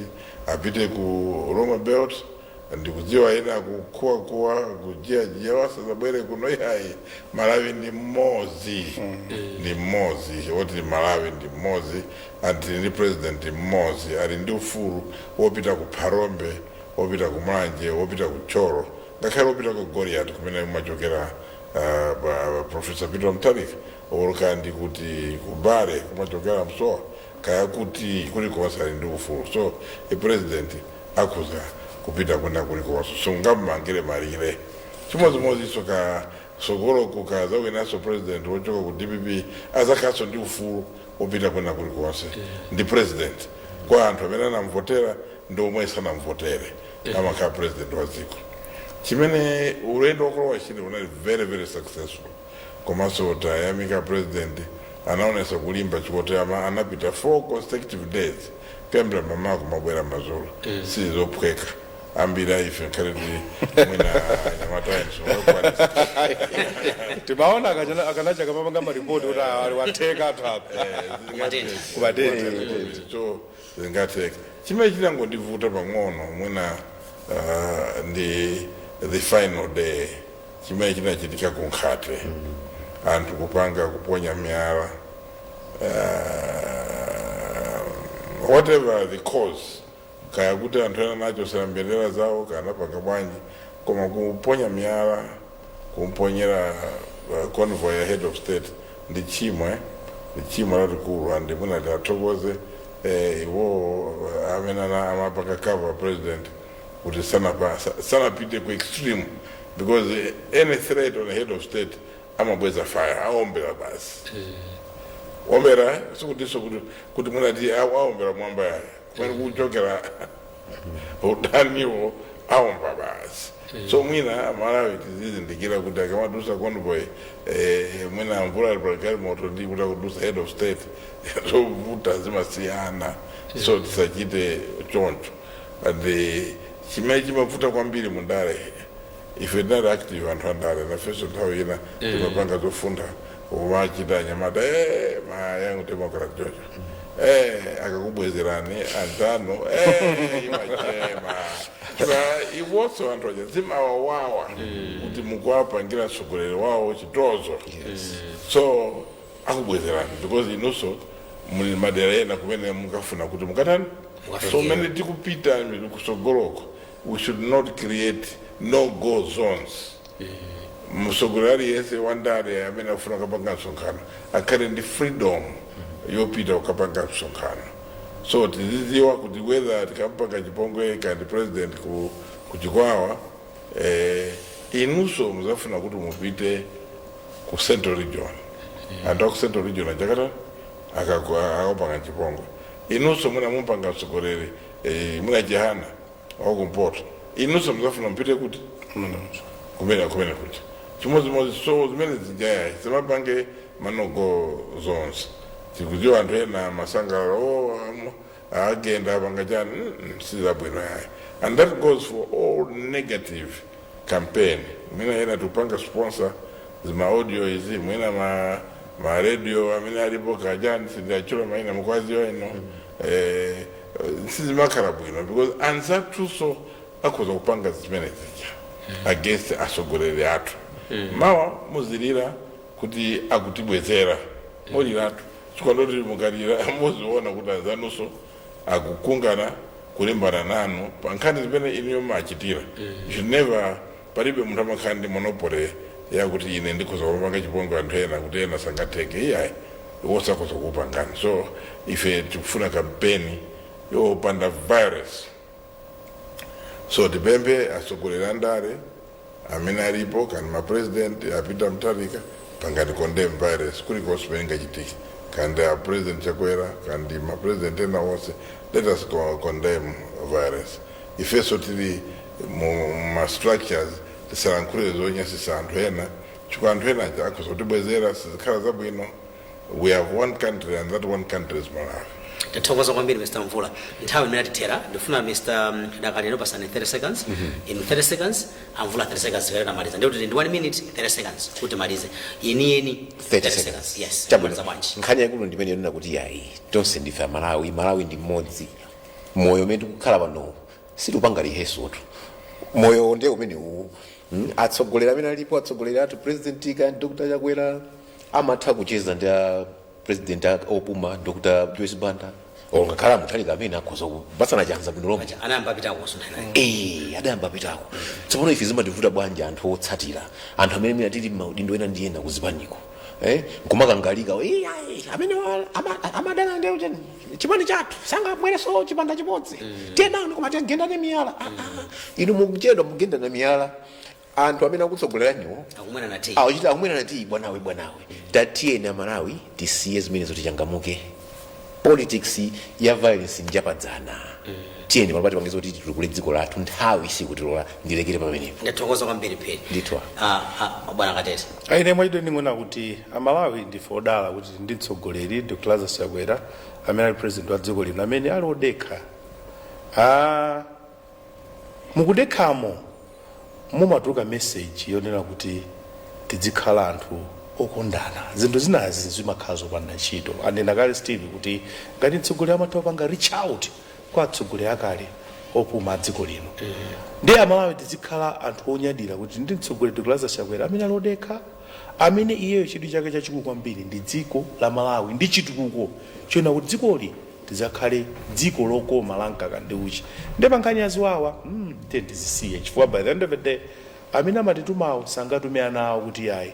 apite ku Lomwe Belt. Ndikudziwa ena kukhuwakuwa, kujiyajiya, wasazabwere kuno. Ihayi, Malawi ndi mmodzi, ndi mmodzi woti Malawi ndi mmodzi, anthu ndi president mmodzi, ali ndi ufulu wopita ku Phalombe, wopita ku Mlanje, wopita ku Thyolo, ngakhale wopita ku Goliath kumene kumachokera Professor Peter Mutharika, olo ndi kuti kubale kumachokera Msowa, kaya kuti kulikonse ali ndi ufulu. So a president akhuza kupita kwina kulikonse, sungamumangire malire. Chimodzimodzinso ka sogoloku kazawinanso president wochoka ku DPP, azakhalanso ndi ufulu wopita kwina kulikonse. Ndi president kwa anthu amene anamvotera ndi omwe sanamvotere, amakhala president wa dziko. Chimene ulendo waku Lower Shire unali very very successful, komanso tayamika president, anaonesa kulimba chikuti anapita 4 consecutive days, kuyambira mamawa kumabwera madzulo. Sizophweka, ambiri aife nkhale ti mwina anyamatainso. Timaona akanacha kamapanga maripoti kuti ali watheka anthu apa. Kumatenti. Kumatenti. So zingatheka. Chimene chinangondivuta pang'ono mwina ndi the final day, chimene chinachitika ku Nkhate, anthu kupanga kuponya miyala, whatever the cause, kaya kuti anthu ena nachosera mbendera zawo, kana anapanga bwanji, koma kuponya miyala, kumponyera convoy ya head of state ndi chimwe, ndi chimwe lalikulu. And mwina tiathokoze Iwo amene amapanga cover president kuti sanapite ku extreme, because any threat on the head of state amabweza fire, aombera basi. Ombera sikutiso kuti munati aombera mwamba yaye, kumene kuchokera udaniwo aomba basi. So mwina Malawi tizizindikira kuti akamadusa convoy, mwina mvula ali moto ndi kuti akudusa head of state, zovuta zimasiyana. So tisachite choncho. And chimene chimavuta kwambiri mundale, ife tinali active anthu andale nafenso, nthawi ina timapanga zofunda kumachita anyamata, ma Young Democrat chocho, akakubwezerani anzanu, imachema chika iwonso anthu aja zimawawawa kuti mukuwapangira mtsogoleri wawo chitozo. So akubwezerani because inunso muli madera ena kumene mukafuna kuti mukatani. Mukafikire. So mene tikupita kusogoloko, we should not create no go zones. Mtsogoleri aliyense wandale amene afuna kupanga msonkhano akhale ndi freedom yopita kukapanga msonkhano. So tizidziwa kuti whether tikampanga chipongwe kandi president ku Chikwawa, inunso muzafuna kuti mupite ku Central Region, anthu aku Central Region ajakata akapanga chipongwe. Inunso mwina mumpanga mtsogoleri, mwina Chihana wakumpoto, inunso muzafuna mupite kuti kumene kuti chimodzimodzi. So zimene zijaya zimapange ma no-go zones, tikudziwa anthu ena masangalalo, oh, agenda apanga chani, sizabwino yayi. And that goes for all negative campaign. Mwina ena tikupanga sponsor zima audio izi, mwina ma radio amene alipo kachani, sindachula maina, mukwaziwa ino, sizimakhala bwino because anzathuso akhoza kupanga zimene zija against atsogoleri athu. Mawa muzilira kuti akutibwezera, muliratu chikondoti mukalira muziona kuti anzanunso akukungana kulimbana nanu pa nkhani zimene inuyo machitira. You should never, palibe munthu amakhala ndi monopoly yakuti ine ndikhoza kupanga chipongwe anthu ena kuti ena sangatheke. Iyayi, wosakhoza kupangani. So ife tikufuna kampeni yopanda violence. So tipemphe atsogoleri andale amene alipo, kani ma president apita Mutharika, pangani condemn violence kulikonse pamene ingachitike, kandi a President Chakwera, kandi ma president ena onse, let us condemn violence. Ifenso tili mu ma structures, tisalankhule zonyasisa anthu ena, chifukwa anthu ena aja akhoza kutibwezera, sizikhala zabwino. We have one country and that one country is Malawi. Tathokoza kwambiri, Mr Mvula. Nthawi imene atithera, ndifuna Mr Dakalino pasani 30 seconds, in 30 seconds, amvula 30 seconds, tikale tamaliza. Ndikuti ndi 1 minute 30 seconds kuti malize yeniyeni. 30 seconds. Yes. Chabwino. Maliza bwanji? Nkhani yakulu ndimene yonena kuti yayi, tonse ndife Amalawi, Malawi ndi mmodzi. Moyo umene tikukhala pano situpanga rehearsaltu, moyo ndiye umene uwu. Atsogoleri amene alipo, atsogoleri athu, President ka Dr Chakwera amatha kucheza ndi a president opuma Dr Joyce Banda, ongakhala Mutharika amene akhoza kupasana chanza bwino lomwe. Anayamba apitako kusonkhana. Eh, adayamba apitako. Tsopano ife zimativuta bwanji anthu otsatira, anthu amene mwina tili maudindo ena ndi ena kuzipaniko, nkumakangalika, "Eh, ayi, amene amadana ndi ucheni, chipani chathu sangabwereso chipanda chimodzi, tiyenani koma tigendane miyala." Ah, ah. Inu mukuchedwa mugendana miyala, anthu amene akutsogoleraniwo akumwena na tea. Awachita akumwena nati bwanawe, bwanawe. Tatiyeni Amalawi tisiye zimenezo, tichangamuke. Politics ya violence njapadzana. Tiyeni pano patipangiza kuti titukule dziko lathu. Nthawi sikutilola, ndilekere pamenepo. Ndathokoza kwambiri, Phiri. Ndithu. Ah, ah, bwana Katete. Ine mwachidwe ndingona kuti Amalawi ndife odala kuti ndi mtsogoleri Dr Lazarus Chakwera amene ali president wa dziko lino, amene ali odekha. Mukudekhamo mumatuluka message yonena kuti tizikhala anthu okondana. Zinthu zinazi zimakhala zopanda ntchito. Anena kale Steve kuti ngati mtsogoleri amatha kupanga reach out kwa atsogoleri akale opuma a dziko lino, ndiye Amalawi tizikhala anthu onyadira kuti ndi mtsogoleri Dr Lazarus Chakwera amene ali odekha, amene iyeyo chidwi chake chachikulu kwambiri ndi dziko la Malawi ndi chitukuko choona kuti dzikoli tidzakhale dziko lokoma la mkaka ndi uchi. Ndiye pa nkhani ya ziwawa, tiye tizisiye, chifukwa by the end of the day amene amatitumawo sangatume ana awo kuti yayi,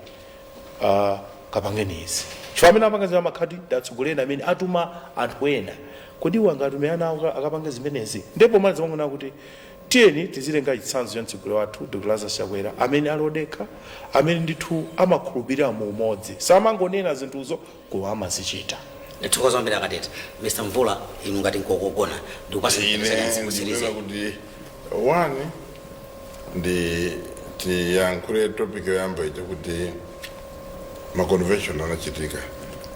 kapangeni izi. Chifukwa amene apanga zimene amakhati ndatsogoleri amene atuma anthu ena, kodi iwo angatume ana awo akapange zimenezi? Ndipo maliza mangona kuti tiyeni tizilenga chitsanzo cha mtsogoleri wathu Dr Lazarus Chakwera, amene ali odekha, amene ndithu amakhulupirira mu umodzi, samangonena zinthuzo koma amazichita. Ndithokoza kwambiri akatete. Mr Mvula, inu ngati nkokogona ndikupasa Ine ndikuona kuti one, ndi tiyankhule topic yoyamba ija kuti ma convention anachitika.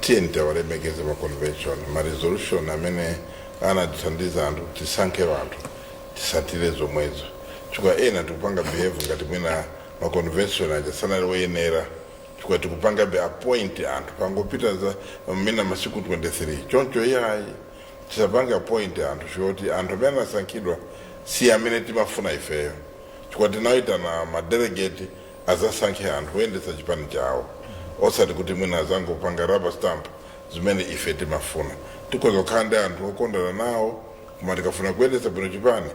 Tiye tiwalemekeze ma convention, ma resolution amene anatithandiza anthu tisankhe anthu, tisatire zomwezo, chifukwa ena tikupanga behave ngati mwina ma convention aja sanali woyenera, chifukwa tikupanga be appoint anthu pangopita za mina masiku 23. Choncho iyayi, tisapange appoint anthu choti anthu amene anasankhidwa si amene timafuna ifeyo, chifukwa tinayitana ma delegate azasankhe anthu kuyendetsa chipani chawo, osati kuti mwina azangopanga rubber stamp zimene ife timafuna. Tikhoza kukhala ndi anthu okondana nawo, koma tikafuna kuyendetsa bwino chipani,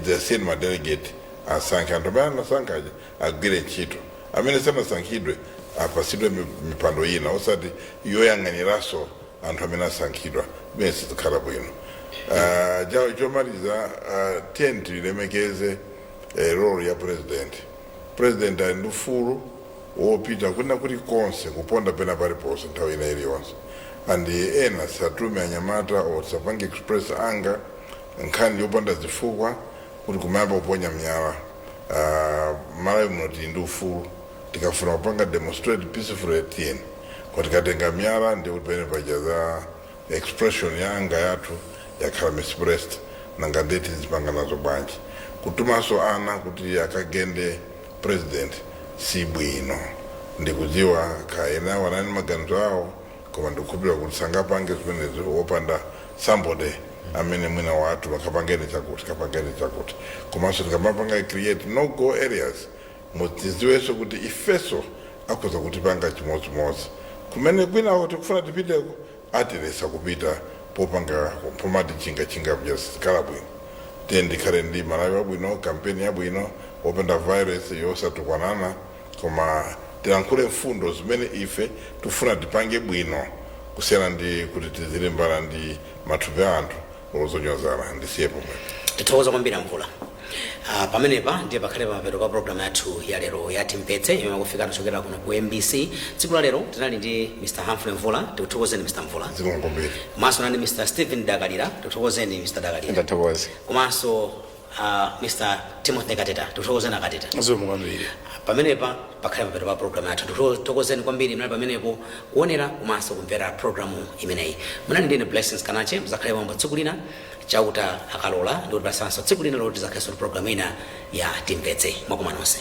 tisiyeni ma delegate asankhe anthu amene anasankhaja agwire ntchito. Amene sanasankhidwe apasidwe mipando ina, osati yoyang'aniranso anthu amene asankhidwa, imene sizikhala bwino. Chomaliza, tiye tilemekeze role ya president. President ali ndi ufulu wopita kwina kuti konse, kuponda pena paliponse nthawi ina iliyonse, and ena satume anyamata or sapange express anger, nkhani yopanda zifukwa, kuti kumayamba kuponya miyala. Malawi muno tili ndi ufulu, tikafuna kupanga demonstrate peacefully, tiyeni. Kwa tikatenga miyala, ndi kuti pene paja za expression ya anger yathu yakhala misplaced. Nanga ndeti zipanga nazo bwanji? Kutumanso ana kuti akagende president si bwino. Ndikudziwa kaena wanani maganizo awo, koma ndikukhulupirira kuti sangapange zimenezo wopanda somebody amene mwina watu kapangeni chakuti, kapangeni chakuti. Komanso tikamapanga create no go areas, mutiziwenso kuti ifeso akhoza kutipanga chimodzimodzi kumene kwinako tikufuna tipiteko, atilesa kupita popanga pomati chinga kuja, sizikhala bwino. Tiye ndikhale ndi Malawi wabwino, kampeni yabwino wopanda violence, yosatukwanana, koma tilankhule mfundo zimene ife tikufuna tipange bwino, kusiyana ndi kuti tizilimbana ndi mathupi a anthu ozonyozana. Ndisiye pomwe. Tithokoza kwambiri Mvula. Pamenepa ndiye pakhale pamapeto pa programu yathu ya lero ya Timvetse, imene kufika kuchokera kuno ku MBC. Tsiku la lero tinali ndi Mr Humphrey Mvula, tikuthokozeni Mr Mvula. Zikomo kwambiri. Komanso nandi Mr Stephen Dakalira, tikuthokozeni Mr Dakalira. Ndathokoza. Komanso Mr Timothy Kateta, tikuthokozeni Akateta. Zikomo kwambiri. Pamenepa pakhale mapeto pa programu yathu. Tikuthokozeni kwambiri mnali pamenepo kuonera komanso kumvera programu imeneyi. Munali ndine Blessings Kanache. Muzakhale pamwe tsiku lina, Chauta akalola, ndi kutipasanso tsiku lina loti tizakhalenso programu ina ya Timvetse. Mwakoma nonse.